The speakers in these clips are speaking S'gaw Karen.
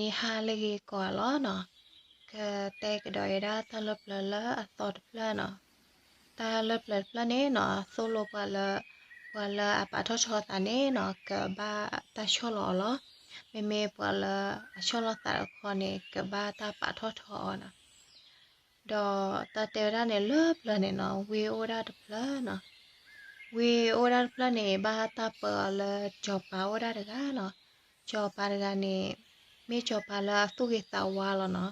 ယဟါလၢအဂ့ၤကိးဂၤလီၤနီၤ, ကတဲကဒီးဝဲဒၣ်တၢ်လၢပျၢၤလၢအသီတဖျၢၣ်နီၤ. တၢ်လၢပျၢၤတဖျၢၣ်န့ၣ်နီၤ သိၣ်လိပှၤလၢ ပှၤလၢအပာ်ထီၣ်ထီသးန့ၣ်နီၤ ကဘၣ်တၢ်ဆီၣ်လီၤအီၤလီၤ. မ့မ့ၢ်ပှၤလၢအဆီၣ်လီၤသးတခီန့ၣ် ကဘၣ်တၢ်ပာ်ထီၣ်ထီအီၤနီၤ. ဒီးတၢ်တဲဝဲဒၣ်န့ၣ် လၢပျၢၤန့ၣ်နီၤ ဝ့ၢ်အိၣ်ဝဲဒၣ်တဖျၢၣ်နီၤ. ဝ့ၢ်အိၣ်ဝဲဒၣ်တဖျၢၣ်န့ၣ် ဘၣ်တၢ်ပၢအီၤလၢစီၤပၤအိၣ်ဝဲဒၣ်တဂၤနီၤ. စီၤပၤတဂၤန့ၣ် မ့ၢ်စီၤပၤလၢအသူၣ်ဂ့ၤသးဝါလီၤနီၤ.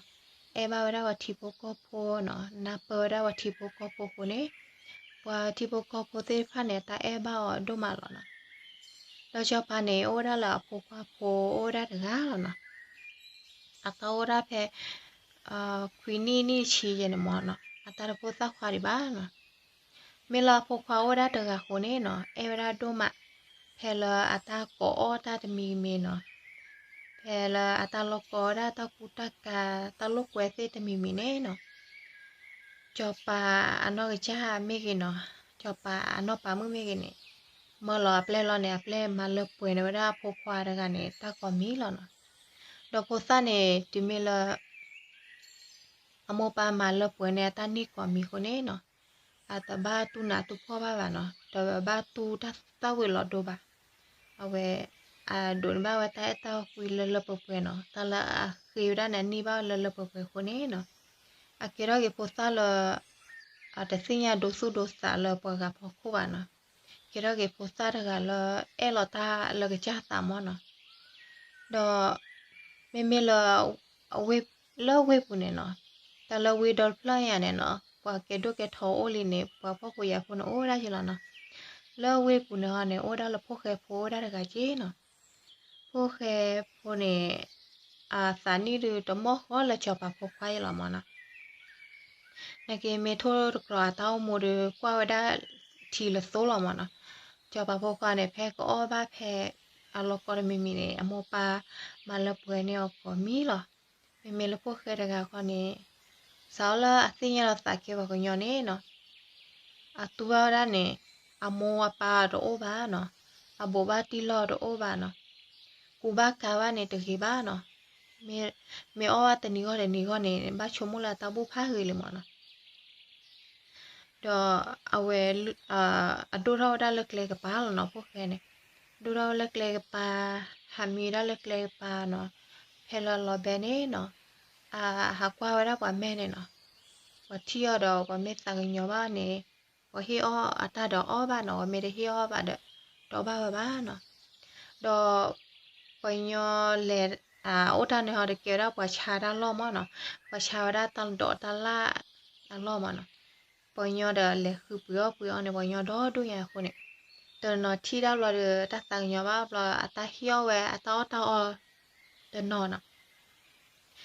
အဲၣ်ဘၣ်ဝဲဒၣ်ပှၤထံဖိကီၢ်ဖိနီၤ, နၢ်ပၢၢ်ဝဲဒၣ်ပှၤထံဖိကီၢ်ဖိအဃိန့ၣ် ပှၤထံဖိကီၢ်ဖိသ့ၣ်တဖၣ်န့ၣ် တၢ်အဲၣ်ဘၣ်အီၤဒိၣ်မးလီၤနီၤ. ဒီးစီၤပၤန့ၣ် အိၣ်ဝဲဒၣ်လၢအဖိခွါဖိအိၣ်ဝဲဒၣ်တဂၤလီၤနီၤ. အသးအိၣ်ဒၣ်ဖဲ ခွံနံၣ်နံၣ်ဆံယဲန့ၣ်မ့ၢ်နီၤ, အတၢ်တဖိသၣ်ခွါဒံးဘၣ်နီၤ. မ့ၢ်လၢအဖိခွါအိၣ်ဝဲဒၣ်တဂၤအဃိန့ၣ်နီၤ အဲၣ်ဝဲဒၣ်ဒိၣ်မး, ဖဲလၢအတၢ်ကိးအီၣ်တၢ်တမံၤမံၤနီၤ, ဖဲလၢအတၢ်လိၣ်ကိးဝဲဒၣ်တၢ်ကူတၢ်ကၤ တၢ်လိာ်ကွဲသ့ၣ်တမံၤမံၤန့ၣ်နီၤ, စီၤပၤအနီၢ်ကစၢ်မ့ၢ်ဂ့ၤနီၤ, စီၤပၤအနီၢ်ပၤမုၣ်မ့ၢ်ဂ့ၤန့ၣ် မၢလီၤအပျဲၢ်လီၤန့ၣ် အပျဲၢ်မၤလၢပှဲၤန့ၢ်ဝဲဒၣ်အဖိခွါတဂၤန့ၣ် တၢ်ကိးမံၤလီၤနီၤ. ဒီးဖိသၣ်န့ၣ် တုၤမ့ၢ်လၢ အမိၢ်ပၢ်မၤလၢပှဲၤန့ၢ်အတၢ်နံၣ်ကိးမံၤအဃိန့ၣ်နီၤ, အတဘၣ်တူၢ်နးတူၢ်ဖှီၣ်ဘၣ်ဘၣ်နီၤ, တဘၣ်တူၢ်တၢ်သၣ်ဝံၤလီၤဒိဘၣ်. အဝဲ အဒိးန့ၢ်ဘၣ်ဝဲတၢ်အဲၣ်တၢ်ကွံလၢလၢပှဲၤပှဲၤနီၤ, တၢ်လၢအဃ့ဝဲဒၣ်န့ၣ် အန့ၢ်ဘၣ်လၢလၢပှဲၤပှဲၤအဃိန့ၣ်နီၤ, အကဲထီၣ်က့ၤဖိသၣ်လၢ အတသ့ၣ်ညါဒိသူၣ်ဒိသးလၢပှၤဂၤဖီခိၣ်ဘၣ်နီၤ. ကဲထီၣ်က့ၤဖိသၣ်တဂၤလၢအဲၣ်လီၤတၢ်လၢကစၢ်သးမ့ၢ်နီၤ. ဒီး မ့မ့ၢ်လၢ လၢဝ့ၢ်ပူၤန့ၣ်နီၤ, တၢ်လၢဝ့ၢ်ဒီတဖျၢၣ်ညါန့ၣ်နီၤ ပှၤကဲဒိၣ်ကဲထီအိၣ်လံန့ၣ် ပှၤဖှီၣ်ဖိယာ်ဖိန့ၣ် အိၣ်ဝဲဒၣ်က့ၤလီၤနီၤ. လၢဝ့ၢ်ပူၤန့ၣ်ဟီန့ၣ် အိၣ်ဝဲဒၣ်လၢဖိၣ်ဃဲဖိအိၣ်ဝဲဒၣ်တဂၤက့ၤနီၤ. ဖိၣ်ဃဲဖိန့ၣ် အသးနံၣ်ဒုးတမီၢ်ဃီလၢစီၤပၤဖိခွါအံၤလီၤမ့ၢ်နီၤ. နာ်က့မ့ၢ်ထိၣ်တကြၢးအတၢ်အိၣ်မူဒီး ကွၢ်ဝဲဒၣ်ထံလၢသိလီၤမ့ၢ်နီၤ. စီၤပၤဖိခွါန့ၣ် ဖဲကအီၣ်ဘၣ်ဖဲအလီၢ်ကီတမံၤမံၤန့ၣ် အမိၢ်ပၢ်မၤလၢပှဲၤန့ၢ်အီၤကိးမံၤလီၤ. မ့မ့ၢ်လၢဖိၣ်ဃဲတဂၤခီန့ၣ် စးအီၣ်လၢအသ့ၣ်ညါလီၤသးကဲပှၤကညီန့ၣ်နီၤ, အတူၢ်ဘၣ်ဝဲဒၣ်န့ၣ် အမိၢ်အပၢ်တအိၣ်ဘၣ်နီၤ, အဘိးဘၣ်တံၢ်လီၢ်တအိၣ်ဘၣ်နီၤ, ကူဘၣ်ကၤဘၣ်န့ၣ်တဂ့ၤဘၣ်နီၤ, မ့ၢ်အီၣ်ဘၣ်တနံၤဂီၢ်တနံၤဂီၢ်န့ၣ် ဘၣ်ဆိကမိၣ်လၢအတၢ်ဘူၣ်ဖးဂ့ၤလံမ့ၢ်နီၤ. ဒီးအဝဲ အဒိၣ်ထီၣ်ဝဲဒၣ်လၢကျဲကပၤလီၤနီၤ ဖိၣ်ဃဲန့ၣ်, ဒိၣ်ထီၣ်ဝဲလၢကျဲကပၤ, ဟးမံဝဲဒၣ်လၢကျဲကပၤနီၤ, ဖဲလၢလီၤဘဲန့ၣ်နီၤ, အဟးကွၢ်ဝဲဒၣ်ပှၤမဲာ်န့ၣ်နီၤ, ပှၤထံၣ်အီၤဒီးပှၤမ့ၢ်သးကညီၤဘၣ်န့ၣ်, ပှၤဟ့ၣ်အီၣ်အတၢ်ဒီးအီၣ်ဘၣ်နီၤ, ပှၤမ့ၢ်တဟ့ၣ်အီၣ်ဘၣ်ဒီး တအီၣ်ဘၣ်ဝဲဘၣ်နီၤ. ဒီး ပှၤကညီလဲၤ အိၣ်တၢ်န့ၣ်ဟီဒီးကဲဝဲဒၣ်ပှၤဆါတၢ်လီၢ်မ့ၢ်နီၤ, ပှၤဆါဝဲဒၣ်တၢ်ဒိးတၢ်လၣ်အလီၢ်မ့ၢ်နီၤ, ပှၤကညီဒီးလဲၤဃုပှ့ၤအီၣ်ပှ့ၤအီန့ၣ် ပှၤကညီဒီဒိၣ်ညါအဃိန့ၣ်, တနီၤထံၣ်တၢ်ဘျီဒီး တၢ်သးကညီၤဘၣ်ဘျီ အတၢ်ဟ့ၣ်အီၣ်ဝဲအတၢ်အီၣ်တၢ်အီတနီၤနီၤ တနီၤနီၤလၢအစ့ဖှံအိၣ်ဒီး တၢ်ဟ့ၣ်လီၤဝဲဒၣ်အစ့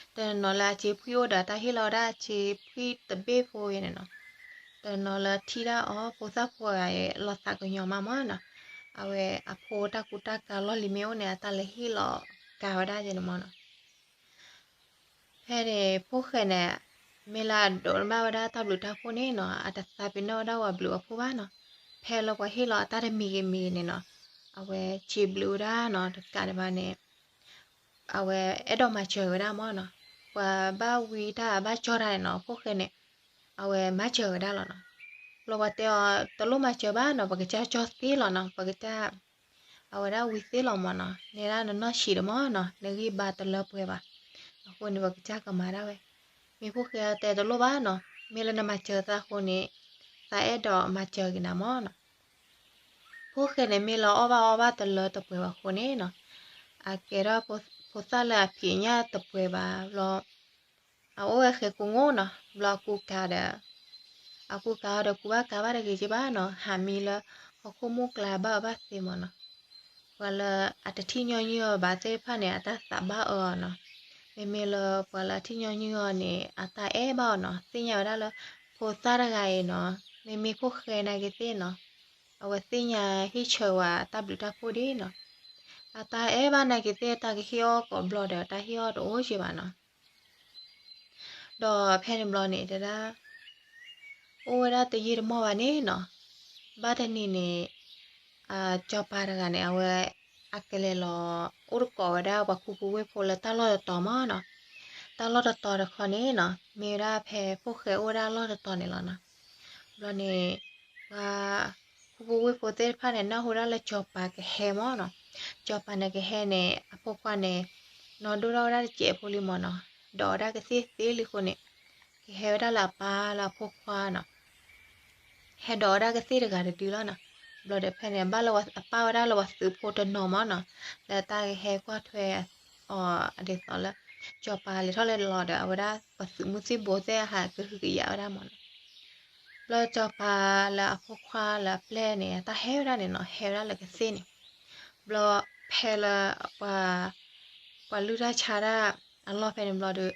ဖှံတဘ့ၣ်ဖိဝဲန့ၣ်နီၤ, တနီၤလၢထံၣ်ဒၣ်အီၤ ဖိသၣ်ဖိဂၤအံၤ လီၤသးကညီၤမးမ့ၢ်နီၤ, အဝဲအဖိတၢ်ကူတၢ်ကၤလီၢ်လံၤမ့ၢ်အိၣ်န့ၣ် အတၢ်လဲၤဟ့ၣ်လီၤကၤဝဲဒၣ်က့ၤန့ၣ်မ့ၢ်နီၤ. ဖဲန့ၣ် ဖိၣ်ဃဲန့ၣ် မ့ၢ်လၢအဒိးန့ၢ်ဘၣ်ဝဲဒၣ်တၢ်ဘျုးတၢ်ဖှိၣ်န့ၣ်နီၤ အတသးပ့ၤနီၣ်ဝဲဒၣ်ပှၤဘျုးပှၤဖှိၣ်ဘၣ်နီၤ, ဖဲလၢပှၤဟ့ၣ်လီၤအတၢ်တမံၤဂ့ၤမံၤဂ့ၤန့ၣ်နီၤ, အဝဲစံးဘျုးဝဲဒၣ်နီၤ တကးဒံးဘၣ်န့ၣ် အဝဲအဲၣ်ဒိးမၤစၢၤဝဲဒၣ်မ့ၢ်နီၤ, ပှၤဘၣ်ဝံတၢ်ဘၣ်ကၠီတၢ်န့ၣ်နီၤ ဖိၣ်ဃဲန့ၣ် အဝဲမၤစၢၤဝဲဒၣ်လီၤနီၤ, ဘျီပှၤတဲအီၤ တလိၣ်မၤစၢၤဘၣ်နီၤ ပကစၢ်ကၠီသ့လီၤနီၤ ပကစၢ် အဝဲဒၣ်ဝံသ့လီၤမ့ၢ်နီၤ, နဲဒၣ်နနီၢ်ဆံးဒီးမ့ၢ်နီၤ နဂံၢ်ဘါတလၢပှဲၤဘၣ်, အဃိန့ၣ် ပကစၢ်ကမၤဒၣ်ဝဲ, မ့ၢ်ဖိၣ်ဃဲတဲတလိၣ်ဘၣ်နီၤ, မ့ၢ်လၢနမၤစၢၤသးအဃိန့ၣ် သးအဲၣ်ဒိးမၤစၢၤက့ၤနၤမ့ၢ်နီၤ. ဖိၣ်ဃဲန့ၣ်မ့ၢ်လၢအီၣ်ဘၣ်အီဘၣ်တလၢတပှဲၤဘၣ်အဃိန့ၣ်နီၤ, အကဲထီၣ်ဖိသၣ်လၢအဖံးအညၣ်တပှဲၤဘၣ်ဘျီ အအိၣ်ဝဲဃဲၤကိာ်ငိာ်နီၤ, ဘျီအကူကၤဒီး အကူကၤအီၤဒီးကူဘၣ်ကၤဘၣ်တဂ့ၤက့ဘၣ်နီၤ, ဟးမံလၢဟီၣ်ခိၣ်မုၢ်ကျါဘၣ်အၢဘၣ်သီမ့ၢ်နီၤ, ပှၤလၢအတထံၣ်ညီနုၢ်အီၤဘၣ်သ့ၣ်တဖၣ်န့ၣ် အတၢ်သးဘၣ်အၢအီၤနီၤ, မ့မ့ၢ်လၢပှၤလၢအထံၣ်ညီနုၢ်အီၤန့ၣ် အတၢ်အဲၣ်ဘၣ်အီၤနီၤ, သ့ၣ်ညါဝဲဒၣ်လၢ ဖိသၣ်တဂၤအံၤနီၤ, မ့မ့ၢ်ဖိၣ်ဃဲနာ်က့သ့ၣ်နီၤ, အဝဲသ့ၣ်ညါဟ့ၣ်ဆၢဝဲတၢ်ဘျုးတၢ်ဖှိၣ်ဒ်နီၤ, အတၢ်အဲၣ်ဘၣ်နာ်က့သ့ၣ် တၢ်ကဟ့ၣ်အီၣ်ကိးဘျီဒီး တၢ်ဟ့ၣ်အီၣ်တအိၣ်က့ဘၣ်နီၤ. ဒီးဖဲန့ၣ်ဘျီန့ၣ် တဲဒၣ် အိၣ်ဝဲဒၣ်တယံာ်တမီၢ်ဘၣ်န့ၣ်နီၤ, ဘၣ်တနံၤန့ၣ် စီၤပၤတဂၤန့ၣ် အဝဲ အကလဲၤလီၤအိၣ်တကိးဝဲဒၣ်ပှၤခူဖိဝ့ၢ်ဖိလၢတၢ်လီၢ်တတီၤမးနီၤ. တၢ်လီၢ်တတီၤတခီန့ၣ်နီၤ မ့ၢ်ဝဲဒၣ်ဖဲဖိၣ်ဃဲအိၣ်ဝဲဒၣ်လီၢ်တတီၤန့ၣ်လီၤနီၤ. ဘျီန့ၣ် ပှၤခူဖိဝ့ၢ်ဖိသ့ၣ်တဖၣ်န့ၣ် နၢ်ဟူဒၣ်လၢစီၤပၤကဟဲမးနီၤ. စီၤပၤန့ၣ်ကဟဲန့ၣ် အဖိခွါန့ၣ် နီၢ်ဒိၣ်ထီၣ်ဝဲဒၣ်တစဲးဖိလံမးနီၤ. ဒိးဝဲဒၣ်ကသ့ၣ်သ့လံအဃိန့ၣ် ကဟဲဝဲဒၣ်လၢအပၢ်လၢအဖိခွါနီၤ ဟဲဒိးဝဲဒၣ်ကသ့ၣ်တဂၤတဒုလီၤနီၤ. ဘျီဒီးဖဲန့ၣ် ဘၣ်လၢအပၢ်ဝဲဒၣ်လၢ ပှၤသုးဖိတနီၤမးနီၤ, လၢတၢ်ကဟဲကွၢ်ထွဲအီၤဒ်သိးလၢ စီၤပၤလဲၤထီၣ်လဲၤလီၤဒီး အဝဲဒၣ်ပှၤသုးမုၢ်သံၣ်ဘိသ့ၣ်ဟးကဟုကယာ်ဝဲဒၣ်မးနီၤ. ဘျီစီၤပၤလၢအဖိခွါလၢအပျဲၢ်န့ၣ် အတၢ်ဟဲဝဲဒၣ်န့ၣ်နီၤ, ဟဲဝဲဒၣ်လၢကသ့ၣ်န့ၣ်, ဘျီဖဲလၢ ပှၤလုၢ်တၢ်ဆါတၢ်အလီၢ်ဖဲန့ၣ်ဘျီဒီး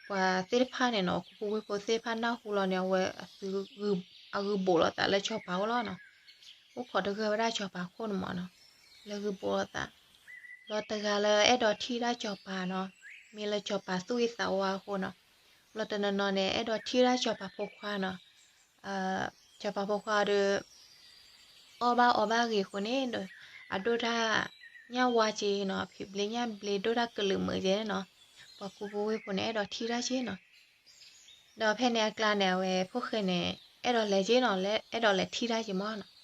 ပှၤသ့ၣ်တဖၣ်န့ၣ်နီၤ, ခူဖိဝ့ၢ်ဖိသ့ၣ်တဖၣ်နၢ်ဟူလီၤန့ၣ် အဝဲ အဂုၤဘိးလိာ်သးလၢစီၤပၤအအိၣ်လီၤနီၤ. အိၣ်ခိးတဂၢၢ်ဝဲဒၣ်စီၤပၤခိၣ်န့ၣ်မးနီၤ, လၢဂုၤဘိးလိာ်သး. ဘျီတဂၤလၢအဲၣ်ဒိးထံၣ်ဒၣ်စီၤပၤနီၤ, မ့ၢ်လၢစီၤပၤသူၣ်ဂ့ၤသးဝါအဃိနီၤ. ဘျီတနီၤနီၤန့ၣ် အဲၣ်ဒိးထံၣ်ဝဲဒၣ်စီၤပၤဖိခွါနီၤ. စီၤပၤဖိခွါဒီး အီၣ်ဘၣ်အီဘၣ်ဂ့ၤအဃိန့ၣ်ဒီး အဒိၣ်တၢ်ညၣ်ဝါက့နီၤ, ဖံးဘျ့ညၣ်ဘျ့ဒိၣ်တၢ်ကလုာ်မုာ်က့န့ၣ်နီၤ. ပှၤခူဖိဝ့ၢ်ဖိန့ၣ် အဲၣ်ဒိးထံၣ်တၢ်က့နီၤ. ဒီးဖဲန့ၣ်အကျါန့ၣ် အဝဲဖိၣ်ဃဲန့ၣ် အဲၣ်ဒိးလဲၤက့နီၤ, အဲၣ်ဒိးလဲၤထံၣ်တၢ်က့မးနီၤ.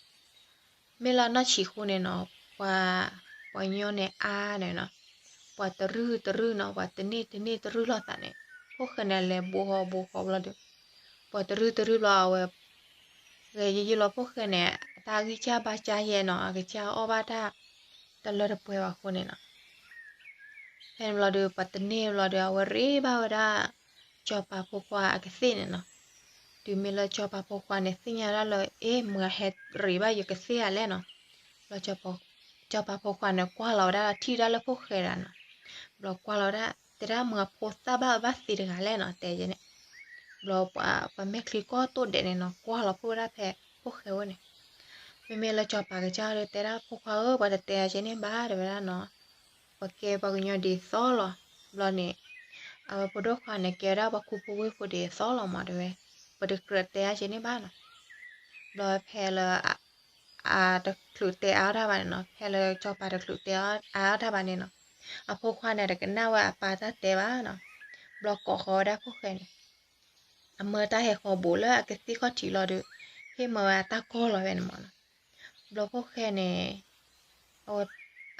မ့ၢ်လၢအနီၢ်ဆံးအဃိန့ၣ်နီၤ, ပှၤ ပှၤကညီန့ၣ်အါန့ၣ်နီၤ, ပှၤတရုၢ်တရုၢ်နီၤ, ပှၤတန့ၢ်တန့ၢ်တရုၢ်လိာ်သးန့ၣ်, ဖိၣ်ဃဲန့ၣ်လဲၤဘိးဃီဘိးဃီဘျီဒီး ပှၤတရုၢ်တရုၢ်ဘျီအဝဲ ဂဲၤယံာ်ယံာ်လီၤဖိၣ်ဃဲန့ၣ် အတၢ်ဂံၢ်စၢ်ဘါစၢ်ယဲနီၤ, အကစၢ်အီၣ်ဘၣ်တၢ်တလၢတပှဲၤဘၣ်အဃိန့ၣ်နီၤ. ဖဲန့ၣ်ဘျီဒီး ပှၤတန့ၢ်ဘျီဒီး အဝဲရ့ဘၣ်ဝဲဒၣ် စီၤပၤဖိခွါအကသ့ၣ်န့ၣ်နီၤ. တုၤမ့ၢ်လၢစီၤပၤဖိခွါန့ၣ် သ့ၣ်ညါဒၣ်လၢ အ့ မ့ၢ်အဟဲရ့ဘၣ်ယကသ့ၣ်ဧါလဲၣ်နီၤ. ဘျီ စီၤပၤဖိခွါန့ၣ် ကွၢ်လီၤဝဲဒၣ်ထံၣ်ဒၣ်လၢဖိၣ်ဃဲဒၣ်နီၤ. ဘျီကွၢ်လီၤဝဲဒၣ် တဲဒၣ်မ့ၢ်အဖိသၣ်ဘၣ်အဘၣ်သ့တဂၤလဲၣ်နီၤ တဲယဲန့ၣ်. ဘျီပှၤ ပှၤမဲာ်ချံကီၢ်တိၢ်ဒဲးန့ၣ်နီၤ ကွၢ်လီၤဖှိၣ်ဝဲဒၣ်ဖဲဖိၣ်ဃဲဝဲန့ၣ်. မ့မ့ၢ်လၢစီၤပၤကစၢ်ဒီးတဲဒၣ်ဖိခွါဧၢ ပှၤတတဲအါကဲန့ၣ်ဘၣ် တဲဝဲဒၣ်နီၤ. ပှၤကဲပှၤကညီဒ်သိးလီၤ. ဘျီန့ၣ် အဝဲဖိဒိၣ်ခွါန့ၣ် ကဲဝဲဒၣ်ပှၤခူဖိဝ့ၢ်ဖိဒ်သိးလီၤမး တဲဝဲ. ပတကြၢးတဲအါကဲန့ၣ်ဘၣ်နီၤ. ဘျီဖဲလၢ အတချုးတဲအါထီၣ်ဘၣ်န့ၣ်နီၤ, ဖဲလၢစီၤပၤတချုးတဲအါထီၣ်ဘၣ်န့ၣ်နီၤ, အဖိခွါန့ၣ် တကနၣ်ဝဲအပၢ်တၢ်တဲဘၣ်နီၤ. ဘျီကိးဃီၤဝဲဒၣ်ဖိၣ်ဃဲန့ၣ် အမၢတၢ်ဟဲဃီၤဘူးလၢအကသ့ၣ်ခီၣ်ထံးလီၤဒီး ဟ့ၣ်မၢဝဲအတၢ်ကီၢ်လီၤဝဲန့ၣ်မးနီၤ. ဘျီဖိၣ်ဃဲန့ၣ် အဝဲ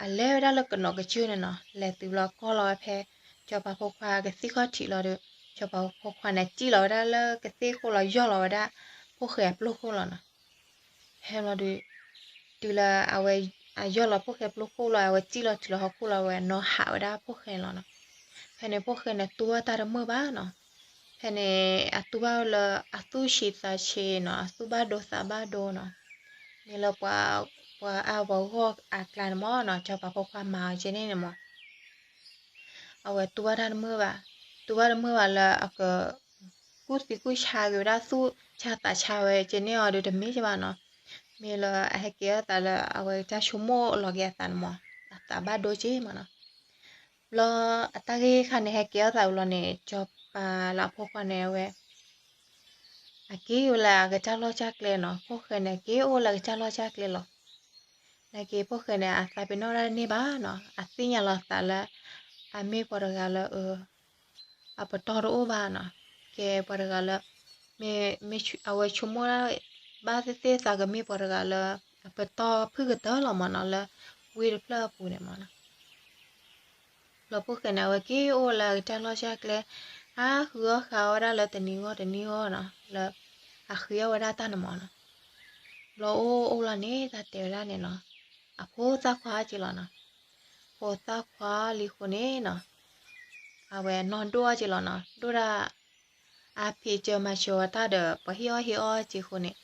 အလဲၤဝဲဒၣ်လၢကနီၤကစၢၢ်န့ၣ်နီၤ, လဲၤတုၤဘျီကီၢ်လီၤဝဲဖဲ စီၤပၤဖိခွါကသ့ၣ်ခီၣ်ထံးလီၤဒီး စီၤပၤဖိခွါန့ၣ် စံၣ်လီၤဝဲဒၣ်လၢကသ့ၣ်ခိၣ်လီၤ ယီၢ်လီၤဝဲဒၣ် ဖိၣ်ဃဲအပျိၢ်ခိၣ်လီၤနီၤ. ဖဲဘျီဒီး တုၤလၢအဝဲ အယီၢ်လီၤဖိၣ်ဃဲပျိၢ်ခိၣ်လီၤ အဝဲစံၣ်လီၤတုၤလီၤဟီၣ်ခိၣ်လီၤ အဝဲနီၤဟးဝဲဒၣ်ဖိၣ်ဃဲန့ၣ်လီၤနီၤ. ဖဲန့ၣ်ဖိၣ်ဃဲန့ၣ် တူၢ်ဘၣ်တၢ်တမုာ်ဘၣ်နီၤ. ဖဲန့ၣ် အတူၢ်ဘၣ်လၢအသူၣ်ဆံးသးဆံးနီၤ, အသူၣ်ဘၣ်ဒိသးဘၣ်ဒိနီၤ. မ့ၢ်လၢပှၤ ပှၤအါပှၤဂီၢ်အကျါန့ၣ်မးနီၤ, စီၤပၤဖိခွါမၤအီၤကဲန့ၣ်န့ၣ်မး အဝဲတူၢ်ဘၣ်တၢ်တမုာ်ဘၣ်, တူၢ်ဘၣ်တမုာ်ဘၣ်လၢအက ကူၣ်သံကူၣ်ဆါက့ၤဝဲဒၣ်သူၣ်ဆါသးဆါဝဲကဲန့ၣ်အီၤဒီးတမ့ၢ်ကဘၣ်နီၤ. မ့ၢ်လၢအဟဲကဲထီၣ်သးလၢအဝဲတၢ်ဆိကမိၣ်လီၤက့ၤအသးန့ၣ်မး, အသးဘၣ်ဒိက့ၤမးနီၤ. ဘျီအတၢ်ဂ့ၢ်ခါန့ၣ် ဟဲကဲထီၣ်သးဝံၤလီၤန့ၣ် စီၤပၤလၢအဖိခွါန့ၣ် အဝဲ အက့ၤအိၣ်လၢအကစၢ်လီၢ်ကၢ်ကျဲနီၤ, ဖိၣ်ဃဲန့ၣ် က့ၤအိၣ်လၢအကစၢ်လီၢ်ကၢ်ကျဲလီၤ. နာ်က့ဖိၣ်ဃဲန့ၣ် အသးပ့ၤနီၣ်တၢ်တန့ၢ်ဘၣ်နီၤ, အသ့ၣ်ညါလီၤသးလၢ အမ့ၢ်ပှၤတဂၤလၢ အပတီၢ်တအိၣ်ဘၣ်နီၤ, ကဲပှၤတဂၤလၢ မ့ၢ် မ့ၢ်အဝဲဆိကမိၣ်ဒၣ် ဘၣ်သ့ၣ်သ့ၣ်သးကမ့ၢ်ပှၤတဂၤလၢ အပတီၢ်ဖုၣ်ကတၢၢ်လီၤမးနီၤ လၢဝ့ၢ်တဖျၢၣ်အပူၤန့ၣ်မးနီၤ. ဘျီဖိၣ်ဃဲန့ၣ် အဝဲက့ၤအိၣ်လၢအကစၢ်လီၢ်ကၢ်ကျဲ, အါဃုအီၣ်ဃုအီဝဲဒၣ်လၢတနံၤဂီၢ်တနံၤဂီၢ်နီၤ, လၢအဃုအီၣ်ဝဲဒၣ်တၢ်န့ၣ်မးနီၤ. ဘျီအိၣ်အိၣ်လီၤန့ၣ် တၢ်တဲဝဲဒၣ်န့ၣ်နီၤ, အဖိသၣ်ခွါက့ၤလီၤနီၤ. ဖိသၣ်ခွါလံအဃိန့ၣ်နီၤ, အဝဲနီၢ်ဒိၣ်အီၣ်က့ၤလီၤနီၤ, ဒိၣ်ဒၣ် အဖံးစၢၤမၤစၢၤဝဲတၢ်ဒီး ပှၤဟ့ၣ်အီၣ်ဟ့ၣ်အီက့ၤအဃိန့ၣ်,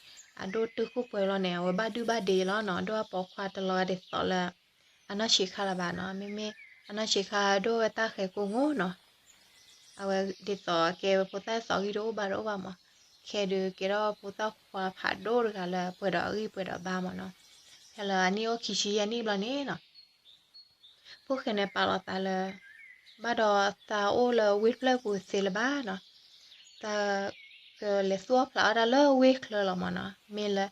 အဒိၣ်တုာ်ခိၣ်ပှဲၤလီၤန့ၣ် အဝဲဘၣ်ဒုၣ်ဘၣ်ဒ့လီၤနီၤ, ဒိၣ်အပိာ်ခွါတလီၤဂၤဒ်သိးလၢ အနီၢ်ဆံးခါလၢၤဘၣ်နီၤ, မ့မ့ၢ်အနီၢ်ဆံးခါဒိၣ်ဝဲတၢ်ဃဲၤကိာ်ငိၢ်နီၤ. အဝဲဒ်သိးကဲဝဲဖိသၣ်ဒ်သိးဂံၢ်တအိၣ်ဘါတအိၣ်ဘၣ်မး, ခဲဒုးကဲထီၣ်ဖိသၣ်ခွါဖးဒိၣ်တဂၤလၢပှဲၤဒီးအဂံၢ်ပှဲၤဒီးဘါမးနီၤ. ဖဲလၢအနံၣ်အိၣ်ခံဆံယဲၢ်နံၣ်ဘျီန့ၣ်နီၤ, ဖိၣ်ဃဲန့ၣ်ပာ်လီၤသးလၢ ဘၣ်ဒီးသးအိၣ်လၢဝ့ၢ်တဖျၢၣ်ပူၤသ့လၢၤဘၣ်နီၤ, သးကလဲၤသူၣ်အီၣ်ဖျးအီၣ်တၢ်လၢဝ့ၢ်ချၢလီၤမးနီၤ, မ့ၢ်လၢ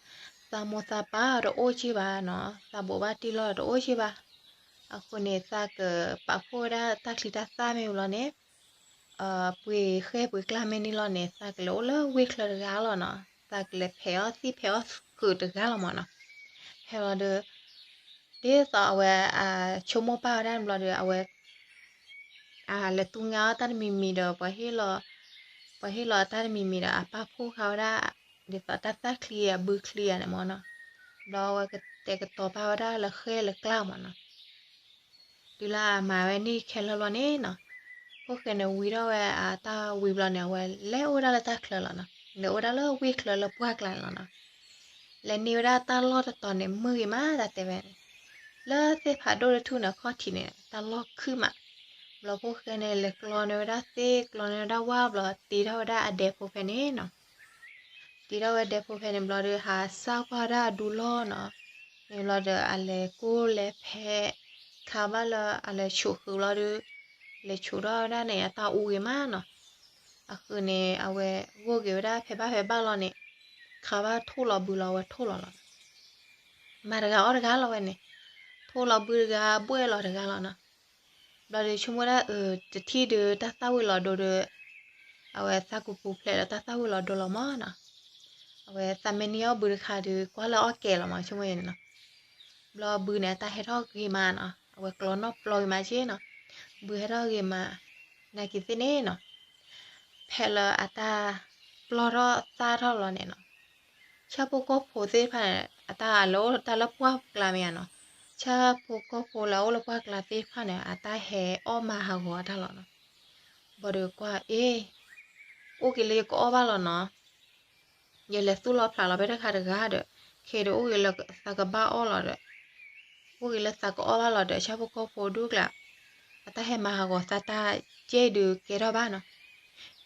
သးမိၢ်သးပၢ်တအိၣ်က့ၤဘၣ်နီၤ, သးဘိးဘၣ်တံၢ်လီၤတအိၣ်က့ၤဘၣ်. အဃိန့ၣ် သးကပာ်ဖှိၣ်ဝဲဒၣ်တၢ်ချံတၢ်သၣ်မ့ၢ်ဝံၤလီၤန့ၣ်, ပှ့ၤဃဲပှ့ၤကျါမ့ၢ်န့ၣ်လီၤန့ၣ် သးကလဲၤအိၣ်လၢဝ့ၢ်ချၢတဂၤလီၤနီၤ. သးကလဲၤဖဲးအီၣ်သံၣ်ဖဲးအီၣ်ဃုာ်တဂၤလီၤမၢ်နီၤ. ဖဲလီၤဒီး ဒ်သိးအဝဲ ဆိကမိၣ်ပာ်ဝဲဒၣ်န့ၣ်ဘျီဒီး အဝဲ လဲၤတူၢ်ငါအီၣ်တၢ်တမံၤမံၤဒီး ပှၤဟ့ၣ်လီၤ ပှၤဟ့ၣ်လီၤတၢ်တမံၤမံၤဒီး အပာ်ဖှိၣ်ဃာ်ဝဲဒၣ် ဒ်သိးတၢ်သၣ်ချံအဘုချံဧါန့ၣ်မၢ်နီၤ. ဘျီအဝဲကတဲာ်ကတီၤပာ်ဝဲဒၣ်လၢဃဲလၢကျါမၢ်နီၤ. တုၤလၢအမၤဝဲန့ၣ်ခဲလၢာ်လီၤန့ၣ်နီၤ, ဖိၣ်ဃဲန့ၣ်ဝံထီၣ်ဝဲအတၢ်ဝံၤဘျီန့ၣ် အဝဲလဲၤအိၣ်ဝဲဒၣ်လၢတၢ်ချၢလီၤနီၤ. လဲၤအိၣ်ဝဲဒၣ်လၢဝ့ၢ်ချၢလၢပှၢ်ကျါန့ၣ်လီၤနီၤ. လဲၤန့ၢ်ဝဲဒၣ်တၢ်လီၢ်တတီၤန့ၣ် မုာ်ဂ့ၤမး တၢ်တဲဝဲန့ၣ်, လၢသ့ၣ်ဖးဒိၣ်တထူၣ်န့ၣ် အခီၣ်ထံးန့ၣ် တၢ်လီၢ်ခုၣ်မး. ဘျီဖိၣ်ဃဲန့ၣ် လဲၤကျီန့ၢ်ဝဲဒၣ်သ့ၣ် ကျီန့ၢ်ဝဲဒၣ်ဝၣ်ဘျီ တ့ထီၣ်ဝဲဒၣ်အဒဲဖိဖဲန့ၣ်နီၤ. တ့ထီၣ်ဝဲဒဲဖိဖဲန့ၣ်ဘျီဒီး ဟးစၢ်ကွၢ်ဝဲဒၣ်အဒူလီၢ်နီၤ. န့ၣ်ဘျီဒီး အလဲၤကိၢ်လဲၤဖဲး ခါဘၣ်လၢအလဲၤဆိးဃုာ်ဘျီဒီး လဲၤဆိးထီၣ်ဝဲဒၣ်န့ၣ် အတၢ်အူဂ့ၤမးနီၤ. အဃုာ်န့ၣ် အဝဲဂိၢ်က့ၤဝဲဒၣ်ဖဲဘၣ်ဖဲဘၣ်လီၤန့ၣ် ခါဘၣ်ထိၣ်လီၤဘုလီၤ အဝဲထိၣ်လီၤလီၤ. မၤတဂၤအီၣ်တဂၤလီၤဝဲန့ၣ်, ထိၣ်လီၤဘုတဂၤ ဘှဲၣ်လီၤတဂၤလီၤနီၤ. ဘျီဒီးဆိကမိၣ်ဒၣ်အၢ တထံၣ်ဒုးတၢ်သၣ်ဝံၤလီၤဒိဒီး အဝဲသးကူပူၤဖျဲးလၢတၢ်သၣ်ဝံၤလီၤဒိလီၤမၢ်နီၤ. အဝဲသးမ့ၢ်န့ၢ်အီၣ်ဘုတခါဒီး ကွၢ်လၢအီၣ်ကဲလီၤမၢ် ဆိကမိၣ်ယဲန့ၣ်နီၤ. ဘျီဘုန့ၣ် အတၢ်ဟဲထီၣ်ဂ့ၤမးနီၤ, အဝဲကျီနီၣ်ပျီဂ့ၤမးက့နီၤ. ဘုဟဲထီၣ်ဂ့ၤမး နာ်က့ၤသ့ၣ်န့ၣ်နီၤ. ဖဲလၢအတၢ်ပျီၢ်ထီၣ်သၣ်ထီၣ်လီၤန့ၣ်နီၤ, ဆၣ်ဖိကီၢ်ဖိသ့ၣ်တဖၣ်န့ၣ် အတၢ်လဲၤအိၣ်တၢ်လၢပှၢ်ကျါမ့ၢ်ဧါနီၤ. ဆၣ်ဖိကီၢ်ဖိလၢအအိၣ်လၢပှၢ်ကျါသ့ၣ်တဖၣ်န့ၣ် အတၢ်ဟဲအီၣ်မၤဟးဂီၤအတၢ်လီၤနီၤ. ဘၣ်ဒီးကွၢ်အ့ၣ် အိၣ်က့ၤလၢယကအီၣ်ဘၣ်လီၤနီၤ. ယလဲၤသူၣ်လီၤဖျးလီၤဖဲတခါတဂၤဒီး ခဲဒီးအိၣ်က့ၤလၢသးကဘၣ်အီၣ်လီၤဒီး အိၣ်က့ၤလၢသးကအီၣ်ဘၣ်လီၤဒီး ဆၣ်ဖိကီၢ်ဖိဒူၣ်ကျါ အတၢ်ဟဲမၤဟးဂီၤသးတၢ်ကဲဒုးကဲထီၣ်ဘၣ်နီၤ. နကသ့ၣ်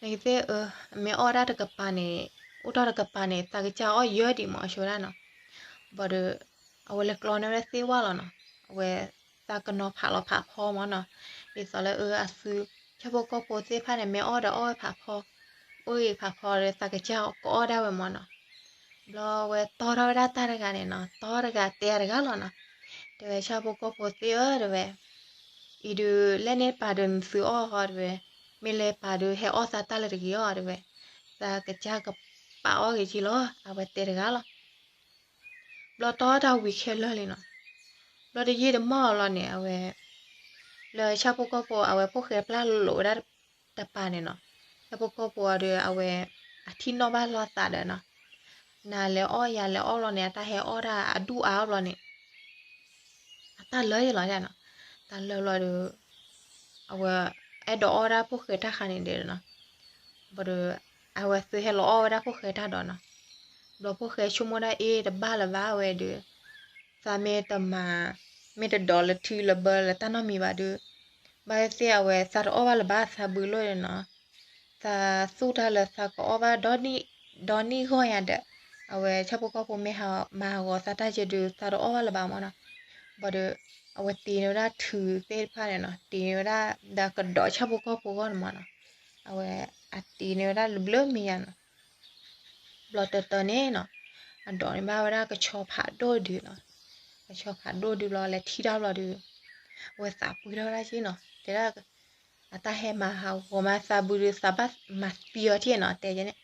အၢ မ့ၢ်အီၣ်ဒၣ်တကပၤန့ၣ် အိၣ်ထီၣ်တကပၤန့ၣ် သးကစၢ်အီၣ်ယၢဒံးမၢ် အဆိဝဲဒၣ်နီၤ. ဘၣ်ဒီး အဝဲလဲၤကျီန့ၢ်ဝဲဒၣ်သ့ၣ်ဝၣ်လီၤနီၤ. အဝဲသးကနီၤဖးလီၤဖးဖီမၢ်နီၤ. ဒ်သိးလၢအၢအသု ဆၣ်ဖိကီၢ်ဖိသ့ၣ်တဖၣ်န့ၣ် မ့ၢ်အီၣ်ဒီးအီၣ်ဝဲဖးဖီ, အိၣ်ဂ့ၤဖးဖီဒီး သးကစၢ်ကအီၣ်ဒၣ်ဝဲမၢ်နီၤ. ဘျီဝဲတီထီၣ်ဝဲဒၣ်တၢ်တဂၤန့ၣ်နီၤ, တီတဂၤတဲတဂၤလီၤနီၤ. တဲဝဲ ဆၣ်ဖိကီၢ်ဖိသ့ၣ်ဧၢ တဲဝဲ, အံၤဒုး လဲၣ်န့ၢ်ပာ်ဒုးနသုအီၣ်ဃီတဲဝဲ, မ့ၢ်လဲၤပာ်ဒုးဟဲအီၣ်သးတၢ်လၢတဂ့ၤအီၤတဲဝဲ, သးကစၢ်ကပာ်အီၣ်ဂ့ၤက့လီၤ အဝဲတဲတဂၤလီၤ. ဘျီတီတၢ်ဝံၤခဲလၢာ်လံနီၤ. ဘျီတယံာ်တမီၢ်လီၤန့ၣ် အဝဲ လၢဆၣ်ဖိကီၢ်ဖိ အဝဲဖိၣ်ဃဲပျၢ်လိာ်ဝဲဒၣ်တပၤန့ၣ်နီၤ. ဆၣ်ဖိကီၢ်ဖိအီၤဒီး အဝဲ အထံၣ်နီၣ်ဘၣ်လိာ်သးဒီးနီၤ, နၤလဲၤအီၣ်ယၤလဲၤအီၣ်လီၤန့ၣ် အတၢ်ဟဲအီၣ်ဒၣ်အဒူၣ်အါအီၣ်ဘျီန့ၣ် အတၢ်လၢယလီၤနီၤ. တၢ်လၢဘျီဒီး အဝဲအဲၣ်ဒိးအီၣ်ဝဲဒၣ်ဖိၣ်ဃဲတၢ်ခါန့ၣ်ဒီးနီၤ. ဘၣ်ဒီး အဝဲသုဟဲလီၤအီၣ်ဝဲဒၣ်ဖိၣ်ဃဲတၢ်ဒီးနီၤ. ဘျီဖိၣ်ဃဲဆိကမိၣ်ဒၣ်အ့ၣ် တဘၣ်လၢၤဘၣ်ဝဲဒီး သးမ့ၢ်တမၤ မ့ၢ်တဒိးလၢထံလၢဘၢလၢတၢ်နီတမံၤဘၣ်ဒီး ဘၣ်သ့ၣ်သ့ၣ်အဝဲသးတအီၣ်ဘၣ်လၢၤဘၣ်သးဘုလိၣ်ဒီးနီၤ. သးသူၣ်တၢ်လၢသးကအီၣ်ဘၣ် ဒီနံၣ်ဂီၢ်ညါဒီး အဝဲဆၣ်ဖိကီၢ်ဖိမ့ၢ်မၤဟးဂီၤသးတၢ်ကဲဒီး သးတအီၣ်ဘၣ်လၢၤဘၣ်မၢ်နီၤ. ဘၣ်ဒီး အဝဲတ့န့ၢ်ဝဲဒၣ်ထုးသ့ၣ်တဖၣ်န့ၣ်နီၤ, တ့န့ၢ်ဝဲဒၣ်ဒီးကဒီးဆၣ်ဖိကီၢ်ဖိဂီၢ်န့ၣ်မၢ်နီၤ. အဝဲအတ့န့ၢ်ဝဲဒၣ်လၢဘျၢမံၤယါနီၤ. ဘျီတၢၢ်တၢၢ်န့ၣ်နီၤ အဒိးန့ၢ်ဘၣ်ဝဲဒၣ်ကဆီဖးဒိၣ်ဒုနီၤ. ကဆီဖးဒိၣ်ဒုဘျီ လဲၤထံၣ်တၢ်ဘျီဒီး အဝဲသးပှ့ၤထီၣ်ဝဲဒၣ်က့နီၤ. တဲဒၣ် အတၢ်ဟဲမၤဟးဂီၤမၤသးဘုဒီးသးဘၣ်မၤသံအီၤထံၣ်နီၤ တဲယဲန့ၣ်.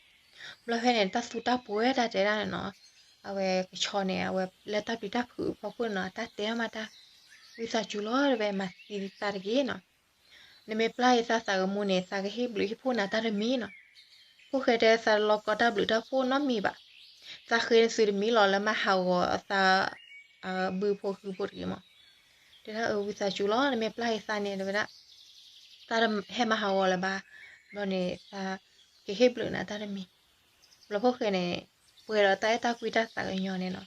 ဘျီဖဲန့ၣ် တၢ်သူတၢ်ပှဲၤတၢ်တဲဒၣ်န့ၣ်နီၤ. အဝဲကဆီန့ၣ် အဝဲလၢတၢ်ပျံၤတၢ်ဖုးဖီခိၣ်န့ၣ်နီၤ အတၢ်တဲထီၣ်မးတၢ် ဝံသးစူၤလီၤတဲဝဲ မၤသံသးတဂ့ၤနီၤ. နမ့ၢ်ပျၢ်ယသးသးကမူန့ၣ် သးကဟ့ၣ်ဘျုးဟ့ၣ်ဖှိၣ်နၤတၢ်တမံၤနီၤ. ဖိၣ်ဃဲတဲ သးတလီၤကီတၢ်ဘျုးတၢ်ဖှိၣ်နီတမံၤဘၣ်. သးဃ့နသုတမံၤလီၤလၢမၤဟးဂီၤသး ဘုဖိဃုဖိတဂ့ၤမး. တဲဒၣ်အၢ ဝံသးစူၤလီၤ နမ့ၢ်ပျၢ်ယသးန့ၣ် တဲဝဲဒၣ် သးတဟဲမၤဟးဂီၤလၢၤဘၣ်. ဘျီန့ၣ် သးကဟ့ၣ်ဘျုးနၤတၢ်တမံၤ. ဘျီဖိၣ်ဃဲန့ၣ် ပှဲၤဒီးတၢ်အဲၣ်တၢ်ကွံတၢ်သးကညီၤန့ၣ်နီၤ.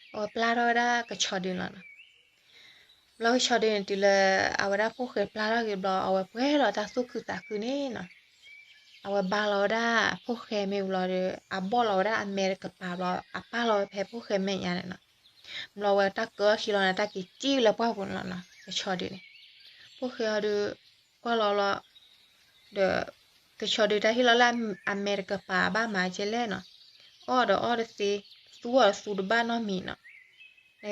အဝဲပျၢ်ထီၣ်ဝဲဒၣ်ကဆီဒုနီၤနီၤ. ဘျီကဆီဒုန့ၣ် တုၤလၢအဝဲဒၣ်ဖိၣ်ဃဲပျၢ်ထီၣ်က့ၤဘျီ အဝဲပှဲၤဒီးတၢ်သူၣ်ခုသးခုန့ၣ်နီၤ. အဝဲဘါလီၤဝဲဒၣ်ဖိၣ်ဃဲမ့ၢ်ဝံၤလီၤဒီး အဘီၣ်လီၤဝဲဒၣ်အမဲာ်တကပၤဘျီ အပာ်လီၤဝဲဖဲဖိၣ်ဃဲမဲာ်ညါန့ၣ်နီၤ. ဘျီဝဲတၢ်ကၢအီၣ်ခံလီၤန့ၣ် တၢ်က့ၤစံၣ်လၢပှၢ်ပူၤန့ၣ်လီၤနီၤ ကဆီဒုန့ၣ်. ဖိၣ်ဃဲအီၤဒီး ကွၢ်လီၤလီၤ ဒီး ကဆီဒုတၢ်ဟ့ၣ်လီၤလၢအမဲာ်တကပၤဘၣ်မၤကဲလဲၣ်နီၤ. အီၣ်ဒီးအီၣ်တသ့, သူအီၤသူတဘၣ်နီတမံၤနီၤ.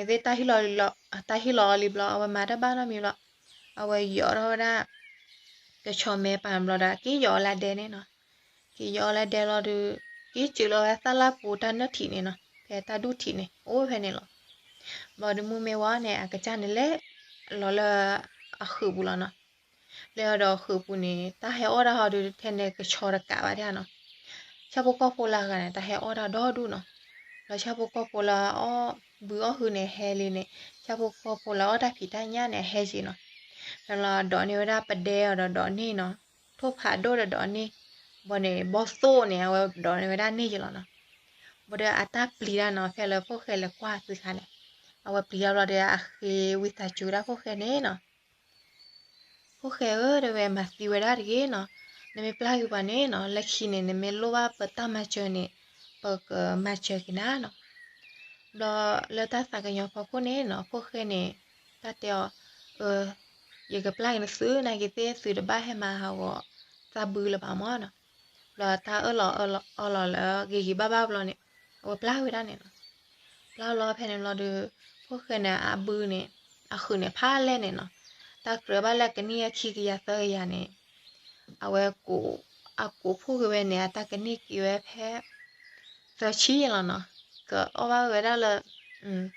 သ့ၣ် တၢ်ဟ့ၣ်လီၤအီၤလံဘျီ အဝဲမၤတၢ်ဘၣ်နီတမံၤဘျီ, အဝဲယီၤထီၣ်ဝဲဒၣ် ကဆီမဲပာ်ဘျီဒီး က့ၤယီၤအီၤလၢဒဲန့ၣ်နီၤ. က့ၤယီၤအီၤလၢဒဲလီၤဒီး က့ၤစၢၤလီၤဝဲသၣ်လၢပူၤတၢ်နၢၣ်ထံးန့ၣ်နီၤ, ဖဲတၢ်ဒူၣ်ထံးန့ၣ် အိၣ်ဝဲဖဲန့ၣ်လီၤ. ဘျီဒီးမုၢ်မ့ၢ်ဝါန့ၣ် အကစၢ်န့ၣ်လဲၤလီၤလၢ အဃုာ်ပူၤလီၤနီၤ. လဲၤအီၤဒီးဃုာ်ပူၤန့ၣ် တၢ်ဟဲအီၣ်တၢ်ဟီဒီး ထဲန့ၣ်ကဆီတကးဘၣ်ဒၣ်နီၤ. ဆၣ်ဖိကီၢ်ဖိလၢအဂၤန့ၣ် တၢ်ဟဲအီၣ်တၢ်ဒီဒူၣ်နီၤ. လီၤဆၣ်ဖိကီၢ်ဖိလၢအီၣ်ဘုအီၣ်ဟုန့ၣ် ဟဲလံန့ၣ် ဆၣ်ဖိကီၢ်ဖိလၢအီၣ်တၢ်ဖံးတၢ်ညၣ်န့ၣ် အဟဲက့ၤနီၤ. ဖဲလီၤဒိးန့ၢ်ဝဲဒၣ်ပဒဲအီၤဒီးဒိးန့ၢ်နီၤ, ထိၣ်ဖးဒိၣ်ဒီးဒိးန့ၢ်, ဘီန့ၣ် ဘီသိၣ်န့ၣ် အဝဲဒိးန့ၢ်ဝဲဒၣ်န့ၢ်က့ၤလီၤနီၤ. ဘၣ်ဒီးအတၢ်ပျံၤတၢ်နီၤ ဖဲလၢဖိၣ်ဃဲလဲၤကွၢ်သုခါန့ၣ်, အဝဲပျံၤတၢ်ဘျီဒီး အဃ့ဝံသးစူၤဒၣ်ဖိၣ်ဃဲန့ၣ်နီၤ. ဖိၣ်ဃဲဧၢ တဲဝဲ မၤသံဝဲဒၣ်တဂ့ၤနီၤ, နမ့ၢ်ပျၢ်က့ၤပှၤန့ၣ်နီၤ လၢခံန့ၣ် နမ့ၢ်လိၣ်ဘၣ်ပတၢ်မၤစၢၤန့ၣ် ပကမၤစၢၤက့ၤနၤနီၤ. ဘျီလၢတၢ်သးကညီၤဖီခိၣ်န့ၣ်နီၤ ဖိၣ်ဃဲန့ၣ် တၢ်တဲအီၤ, အၢ, ယကပျၢ်က့ၤနသု နာ်က့ၤသ့ၣ်သုတဘၣ်ဟဲမၤဟးဂီၤသးဘုလၢၤဘၣ်မၢ်နီၤ. ဘျီတၢ်အၢၣ်လီၤအီလီၤလၢဂ့ၤဂ့ၤဘၣ်ဘၣ်ဘျီန့ၣ် အဝဲပျၢ်ဝဲဒၣ်န့ၣ်နီၤ. ပျၢ်လီၤဖဲန့ၣ်ဘျီဒီး ဖိၣ်ဃဲန့ၣ် အဘုန့ၣ် အဃုာ်န့ၣ်ဖးလဲၢ်န့ၣ်နီၤ, တၢ်ကြၢးဘၣ်လၢကနံၣ်အခံကယၤသၢကယၤန့ၣ်, အဝဲ အကိးဖှိၣ်က့ၤဝဲန့ၣ် အတၢ်ကန့ၢ်က့ၤဝဲဖဲ သၢဆံလီၤနီၤ, ကအီၣ်ဘၣ်ဝဲဒၣ်လၢ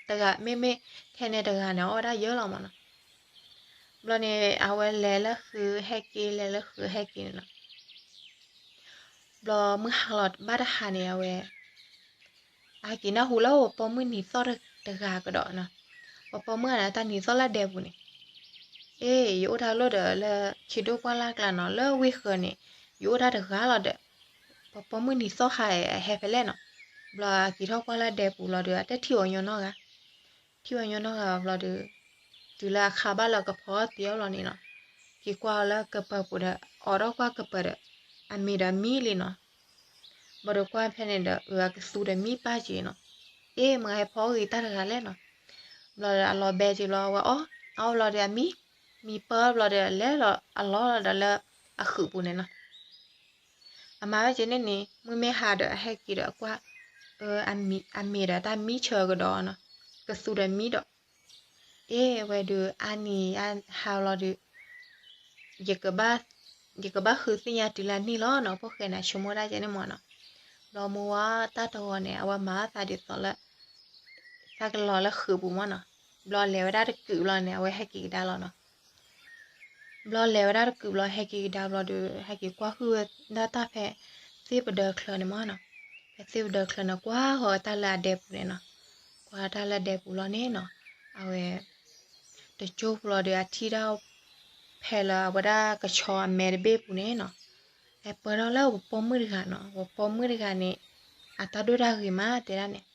တဂၤမ့မ့ၢ်ထဲန့ၣ်တဂၤန့ၣ် အီၣ်ဝဲဒၣ်ယၢလီၤမၢ်နီၤ. ဘျီန့ၣ် အဝဲလဲၤလၢဃုာ်ဟဲက့ၤ လဲၤလၢဃုာ်ဟဲက့ၤန့ၣ်နီၤ. ဘျီမုၢ်ဟါလီၤဘၣ်တဟါန့ၣ် အဝဲ အဟဲက့ၤနၢ်ဟူလၢပှၤပိာ်မုၣ်နံၤသီၣ်တဂၤကဒီးနီၤ. ပှၤပိာ်မုၣ်ဂၤန့ၣ် တၢ်နံၤသီၣ်လၢဒဲပူၤန့ၣ်, အ့ ယအိၣ်တၢ်လိၣ်ဒီးလၢခံဒိၣ်ကွၢ်လၢ်ကျါနီၤ, လၢဝ့ၢ်ဃၢၤန့ၣ် ယအိၣ်တၢ်တဂၤလီၤဒီး ပှၤပိာ်မုၣ်နံၤသီၣ်ခါအဟဲဖဲလဲၣ်နီၤ. ဘျီအက့ၤထီၣ်ကွၢ်လၢဒဲပူၤလီၤဒီး အတထံၣ်အီၤညီနီတဂၤ, ထံၣ်အီၤညီနီတဂၤဘျီဒီး တုၤလၢအခါဘၣ်လၢကဖီအီၣ်သံအီၤဘျီန့ၣ်နီၤ, က့ၤကွၢ်အီၤလၢကပၤပူၤဒီး အိးထီၣ်ကွၢ်ကပၤဒီး အမ့ၤဒီးမံလံနီၤ. ဘျီဒီးကွၢ်ဖဲန့ၣ်ဒီး အကသူဒီးမံပၢ်က့ၤနီၤ. အ့ မ့ၢ်ဟဲဖီအီၣ်ဂ့ၤတၢ်တဂၤလဲၣ်နီၤ. ဘျီဒီးအလီၤဘဲက့ၤဘျီ အဝဲအီၣ် အီၣ်ဘျီဒီးအမံ, မံပၢၢ်ဘျီဒီး လဲၤလီၤအလီၢ်လီၤဒီးလၢအဃုာ်ပူၤန့ၣ်နီၤ. အမၤဝဲက့ၤန့ၣ်န့ၣ် မုၢ်မ့ၢ်ဟါဒီးအဟဲက့ၤဒီးအကွၢ် အမ့ၤဒီးတၢ်မံဆၢကဒီးနီၤ, ကသူဒီးမံဒီး အ့ အဝဲဒီးအါနံၤအါဟါလီၤဒီး ယကဘၣ်ဃုသ့ၣ်ညါတုၤလၢန့ၣ်လီၤနီၤ. ဖိၣ်ဃဲန့ၣ် ဆိကမိၣ်ဒၣ်ကဲန့ၣ်မၢ်နီၤ. ဘျီမုၢ်ဝါတၢ်တဂီၤန့ၣ် အဝဲမၤအသးဒ်သိးလၢ သးကလီၤလၢဃုာ်ပူၤမၢ်နီၤ. ဘျီလဲၤဝဲဒၣ်တကုာ်ဘျီန့ၣ် အဝဲဟဲက့ၤကဒါလီၤနီၤ. ဘျီလဲၤဝဲဒၣ်တကုာ်ဘျီ ဟဲက့ၤကဒါဘျီဒီး ဟဲက့ၤကွၢ်ဟုၣ်ဝဲဒၣ်တၢ်ဖဲသ့ၣ်ပဒၢချၢန့ၣ်မၢ်နီၤ. ဖဲသ့ၣ်ပဒၢချၢန့ၣ် ကွၢ်ဃီၤဝဲတၢ်လၢအဒဲပူၤန့ၣ်နီၤ. ကွၢ်တၢ်လၢဒဲပူၤလီၤန့ၣ်နီၤ. အဝဲ တကၠိပူၤလီၤဒီး အထံၣ်ဒၣ် ဖဲလၢအဝဲဒၣ်ကဆီအမဲတဘ့ၣ်ပူၤန့ၣ်နီၤ. ဟဲပၢၢ်ထီၣ်လၢပှၤပိာ်မုၣ်တဂၤနီၤ. ပှၤပိာ်မုၣ်တဂၤန့ၣ် အတၢ်ဒိၣ်တၢ်ဂ့ၤမးတဲဒၣ်န့ၣ်.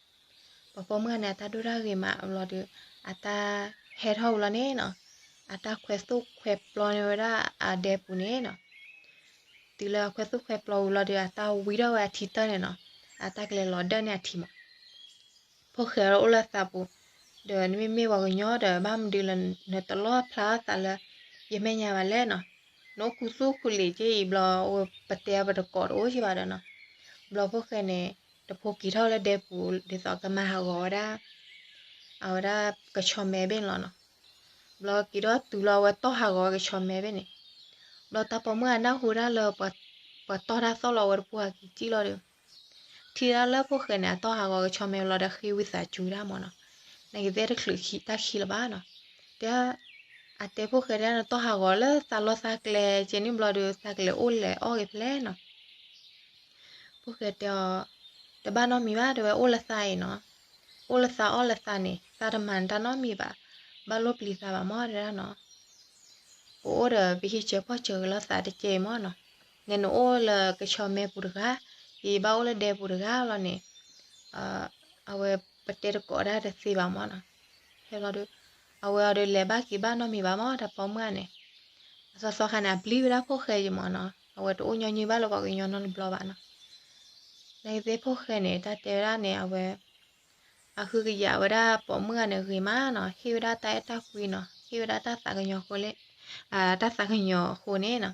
ပှၤပိာ်မုၣ်န့ၣ် အတၢ်ဒိၣ်တၢ်ဂ့ၤမးဘျီဒီး အတၢ်ဟဲထီၣ်ဝံၤလီၤန့ၣ်နီၤ. အတၢ်ခွဲးသိၣ်ခွဲးပျီန့ၢ်ဝဲဒၣ်အဒဲပူၤန့ၣ်နီၤ. တုၤလၢအခွဲးသိၣ်ခွဲးပျီဝံၤလီၤဒီး အတၢ်ဝံထီၣ်ဝဲအထံတၢၢ်န့ၣ်နီၤ. အတၢ်ကလဲၤလီၤဒၢၣ်န့ၢ်အထံမး ဖိၣ်ဃဲအိၣ်လၢသးပူၤ, ဒီးနမ့မ့ၢ်ပှၤကညီဒီး ဘၣ်မနုၤလၢနတလီၣ်ဖျါထီၣ်သးလၢ ယမဲာ်ညါဘၣ်လဲၣ်နီၤ. နအိၣ်ခူသူၣ်ခူလံာ်က့အံၤဘျီ ပတဲပတကိးတအိၣ်က့ဘၣ်ဒီးနီၤ. ဘျီဖိၣ်ဃဲန့ၣ် တဖိက့ၤထီၣ်လၢဒဲပူၤ ဒ်သိးကမၤဟးဂီၤဝဲဒၣ် အဝဲဒၣ်ကဆီမဲဘ့ၣ်န့ၣ်လီၤနီၤ. ဘျီက့ၤထီၣ်တုၤလီၤ အဝဲတီၢ်ဟးဂီၤဝဲကဆီမဲဘ့ၣ်န့ၣ်, ဘျီတၢ်ပိာ်မုၣ်အနၢ်ဟူဒၣ်လၢ ပှၤတီၢ်တၢ်သီၣ်လီၤ အဝဲတပူၤဟးက့ၤကံၣ်လီၤဒီး ထံၣ်ဒၣ်လၢဖိၣ်ဃဲန့ၣ် အတီၢ်ဟးဂီၤကဆီမဲလီၤဒီး ဃ့ဝံသးစူၤဒၣ်မၢ်နီၤ. နာ်က့ၤသ့ၣ်တချုးတၢ်ခံလၢၤဘၣ်နီၤ. တဲ အတဲဖိၣ်ဃဲတဲ နတီၢ်ဟးဂီၤလၢသးလီၢ်သးကျဲကဲန့ၣ်ဘျီဒီး သးကလဲၤအိၣ်လဲၤအီၣ်က့ၤဖဲလဲၣ်နီၤ. ဖိၣ်ဃဲတဲအီၤ, တဘၣ်နီတမံၤဘၣ် တဲဝဲ အိၣ်လၢသးအံၤနီၤ. အိၣ်လၢသးအီၣ်လၢသးန့ၣ် သးတမၤနတၢ်နီတမံၤဘၣ်, ဘၣ်လိၣ်ပျံၤသးဘၣ်မၢ်တဲဒၣ်နီၤ. ပအိၣ်ဒီးပဟံးစၢၤဖီၣ်စၢၤက့ၤလီၤသးတကဲအံၤမၢ်နီၤ. နဲနအိၣ်လၢကဆီမဲပူၤတဂၤ, ယဘၣ်အိၣ်လၢဒဲပူၤတဂၤလီၤန့ၣ်, အဝဲပတဲတကိးဒၣ်တသ့ဘၣ်မၢ်နီၤ. ဟဲလီၤဒီး အဝဲအီၤဒီးလဲၤဘၣ်က့ၤဘၣ်နီတမံၤဘၣ်မၢ် တၢ်ပိာ်မုၣ်န့ၣ်. အသီသီခါန့ၣ် အပျံၤဝဲဒၣ်ဖိၣ်ဃဲယံၤမၢ်နီၤ. အဝဲတအိၣ်ညီနုၢ်ဘၣ်လၢပှၤကညီနီတဘျီဘၣ်နီၤ. နာ်က့ၤသ့ၣ်ဖိၣ်ဃဲန့ၣ် တၢ်တဲဝဲဒၣ်န့ၣ် အဝဲ အဟုကယာ်ဝဲဒၣ်ပိာ်မုၣ်ဂၤန့ၣ်ဂ့ၤမးနီၤ, ဟ့ၣ်ဝဲဒၣ်တၢ်အဲၣ်တၢ်ကွံနီၤ, ဟ့ၣ်ဝဲဒၣ်တၢ်သးကညီၤအဃိလၢ တၢ်သးကညီၤအဃိန့ၣ်နီၤ,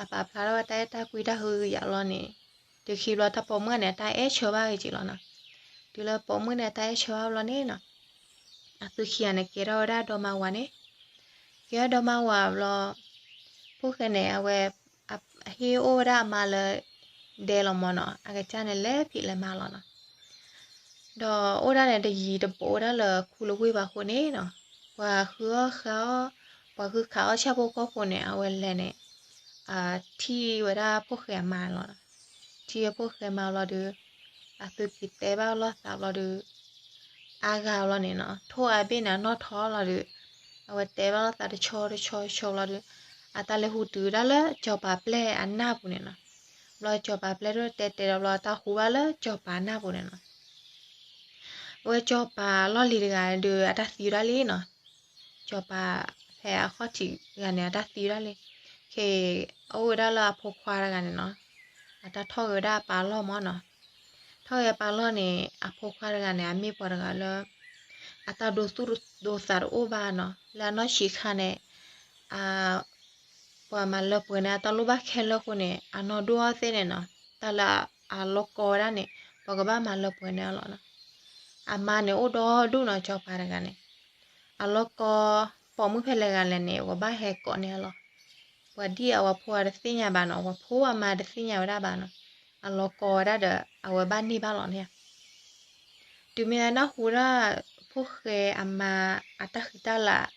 အပာ်ဖျါထီၣ်ဝဲတၢ်အဲၣ်တၢ်ကွံတၢ်ဟုကယာ်လီၤန့ၣ်, တုၤခံဘျီတၢ်ပိာ်မုၣ်ဂၤန့ၣ် အတၢ်အဲၣ်ဆၢဘၣ်ဂ့ၤက့ၤလီၤနီၤ. တုၤလၢပိာ်မုၣ်န့ၣ် အတၢ်အဲၣ်ဆၢဘၣ်ဘျီန့ၣ်နီၤ, အသုခံဂၤန့ၣ် ကဲထီၣ်ဝဲဒၣ်ဒီမါဝၤန့ၣ်, ကဲထီၣ်ဒီမါဝၤဘျီ, ဖိၣ်ဃဲန့ၣ် အဝဲ ဟ့ၣ်အိၣ်ဝဲဒၣ်အမါလၢ ဒဲလီၤမၢ်နီၤ, အကစၢ်န့ၣ်လဲၤဖံးလဲၤမၤလီၤနီၤ. ဒီးအိၣ်ဒၣ်န့ၣ် တယံၤတဘူးဝဲဒၣ်လၢခူလၢဝ့ၢ်ဘၣ်အဃိန့ၣ်နီၤ, ပှၤဃုအီၣ်ဃုအီၣ်, ပှၤဃုခးအီၣ်ဆၣ်ဖိကီၢ်ဖိန့ၣ် အဝဲလဲၤန့ၣ် ထံၣ်ဝဲဒၣ်ဖိၣ်ဃဲအမါလီၤ. ထံၣ်ဝဲဖိၣ်ဃဲမါလီၤဒီး အသုက့ၤတဲဘၣ်လိာ်သးဘျီဒီး အါဂၤဘျီန့ၣ်နီၤ, ထိၣ်အါဘ့ၣ်န့ၣ် အနီၣ်ထီလီၤဒီး အဝဲတဲဘၣ်လိာ်သးတဆီတဆီတဆီဘျီဒီး အတၢ်လဲၤဟူတုၤဝဲဒၣ်လၢစီၤပၤပျဲၢ်အနၢ်ပူၤန့ၣ်နီၤ. ဘျီစီၤပၤပျဲၢ်ဒိၣ်တဲတဲဒီးဘျီ အတၢ်ဟူဘၣ်လၢစီၤပၤနၢ်ပူၤန့ၣ်နီၤ. အဝဲစီၤပၤလီၢ်လံၤတဂၤဒီး အတၢ်သံဝဲဒၣ်လံနီၤ. စီၤပၤဖဲအခီၣ်ထံးတဂၤန့ၣ် အတၢ်သံဝဲဒၣ်လံ. ခဲအံၤ အိၣ်ဝဲဒၣ်လၢအဖိခွါတဂၤန့ၣ်နီၤ, အတၢ်ထီၣ်ဂဲၤဝဲဒၣ်အပၢ်လီၢ်မၢ်နီၤ. ထီၣ်ဂဲၤအပၢ်လီၢ်န့ၣ် အဖိခွါတဂၤန့ၣ် အမ့ၢ်ပှၤတဂၤလၢ အတၢ်ဒိသူၣ်ဒိသးတအိၣ်ဘၣ်နီၤ. လၢအနီၢ်ဆံးခါန့ၣ် ပှၤမၤလၢပှဲၤန့ၣ် အတၢ်လိၣ်ဘၣ်ခဲလၢာ်အဃိန့ၣ် အနီၢ်ဒိၣ်အီၤသ့ၣ်န့ၣ်နီၤ, တၢ်လၢအလီၤကီဝဲဒၣ်န့ၣ် ပှၤကဘၣ်မၤလၢပှဲၤန့ၢ်အီၤလီၤနီၤ. အမါန့ၣ်အိၣ်ဒီဒူၣ်နီၤ, စီၤပၤတဂၤန့ၣ် အလီၤကီ ပိာ်မုၣ်ဖဲလဲၣ်ဂၤလဲၣ်န့ၣ် ပှၤဘၣ်ဟဲကိးန့ၢ်အီၤလီၤ. ပှၤဒ်အဝဲဖိအတသ့ၣ်ညါဘၣ်နီၤ, ပှၤဖိအမါတသ့ၣ်ညါဝဲဒၣ်ဘၣ်နီၤ, အလီၤကီဝဲဒၣ်ဒီး အဝဲဘၣ်န့ၢ်ဘၣ်လီၤန့ၣ်. တုၤမ့ၢ်လၢနၢ်ဟူဒၣ် ဖိၣ်ဃဲအမါအတၢ်ဃံတၢ်လၤ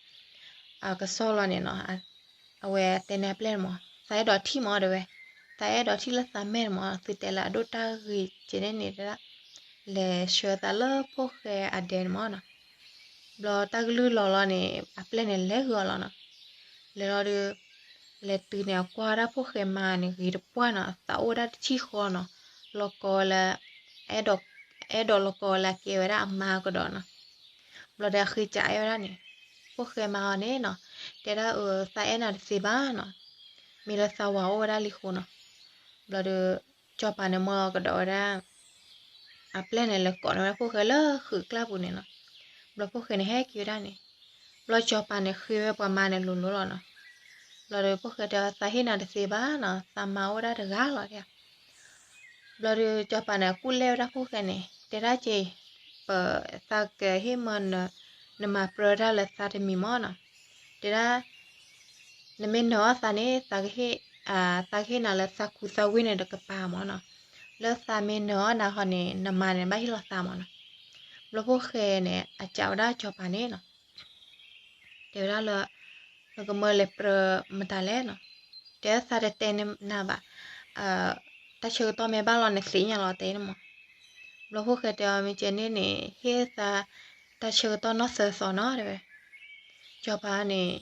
အကစီၣ်လီၤန့ၣ်နီၤ, အဝဲတဲန့ၢ်အပျဲၢ်န့ၣ်မၢ်, သးအဲၣ်ဒိးထံၣ်မၢ်တဲဝဲ, သးအဲၣ်ဒိးထံၣ်လၢသးမဲာ်န့ၣ်မၢ်, သုတဲလၢအဒိၣ်တၢ်ဂ့ၤကဲန့ၣ်န့ၣ်ဒၣ်, လဲၤဆှၢသးလၢဖိၣ်ဃဲအဒဲန့ၣ်မၢ်နီၤ. ဘျီတၢ်ကလုၢ်လီၤလီၤန့ၣ် အပျဲၢ်န့ၣ်လဲၤဃုာ်အီၤလီၤနီၤ. လဲၤလီၤဒီး လဲၤတုၤန့ၣ် အကွၢ်ဝဲဒၣ်ဖိၣ်ဃဲမါန့ၣ် ဂ့ၤတပှၢ်နီၤ, သးအိၣ်ဝဲဒၣ်တဆံဃီနီၤ, လီၤကီလၢ အဲၣ်ဒိးလီၤကီလၢအကဲဝဲဒၣ်အမါကဒီးနီၤ. ဘျီဒီးအဃ့ကအဲၣ်ဝဲဒၣ်န့ၣ် ဖိၣ်ဃဲမါအီၤန့ၣ်နီၤ, တဲဒၣ်အၢ သးအဲၣ်နၤတသ့ဘၣ်နီၤ, မ့ၢ်လၢသးဝၤအိၣ်ဝဲဒၣ်လံဃိနီၤ. ဘျီဒီး စီၤပၤန့ၣ်မၢကဒီးဝဲဒၣ် အပျဲၢ်န့ၣ် လဲၤကိးန့ၢ်ဝဲဒၣ်ဖိၣ်ဃဲလၢဃုာ်ကျါပူၤန့ၣ်နီၤ. ဘျီဖိၣ်ဃဲန့ၣ်ဟဲက့ၤဝဲဒၣ်န့ၣ်, ဘျီစီၤပၤန့ၣ်ဃ့ဝဲပှၤမါန့ၣ်လိၤလိၤလီၤနီၤ. ဘျီဒီးဖိၣ်ဃဲတဲအီၤ သးဟ့ၣ်နၤတသ့ဘၣ်နီၤ, သးမါအိၣ်ဝဲဒၣ်တဂၤလီၤ. ဘျီဒီးစီၤပၤန့ၣ် အကူၣ်လဲၣ်ဝဲဒၣ်ဖိၣ်ဃဲန့ၣ် တဲဒၣ်က့ၤ, ပ သးကဟ့ၣ်မၢ နမၤပြၢတၢ်လၢသးတမံၤမၢ်နီၤ. တဲဒၣ် နမ့ၢ်နၢၤအီၣ်သးန့ၣ် သးကဟ့ၣ်နၤလၢသးခူသးဝ့ၢ်န့ၣ်တကပၤမၢ်နီၤ. လၢသးမ့ၢ်နၢၤအီၣ်နၤဟီန့ၣ် နမါန့ၣ်ဘၣ်ဟ့ၣ်လီၤသးမၢ်နီၤ. ဘျီဖိၣ်ဃဲန့ၣ် အစံးဝဲဒၣ်စီၤပၤန့ၣ်နီၤ, တဲဝဲဒၣ်လၢ နကမၢလဲၤပြၢမတၤလဲၣ်နီၤ. တဲသးတတဲနၤဘၣ်, တၢ်ဆၢကတီၢ်မ့ၢ်ဘၣ်လီၤ နသ့ၣ်ညါလီၤတဲန့ၣ်မၢ်. ဘျီဖိၣ်ဃဲတဲအီၤ မ့ၢ်ကဲန့ၣ်န့ၣ် ဟ့ၣ်သး တၢ်ဆၢကတီၢ်နီၢ်သၢသီနီၤတဲဝဲ. စီၤပၤန့ၣ်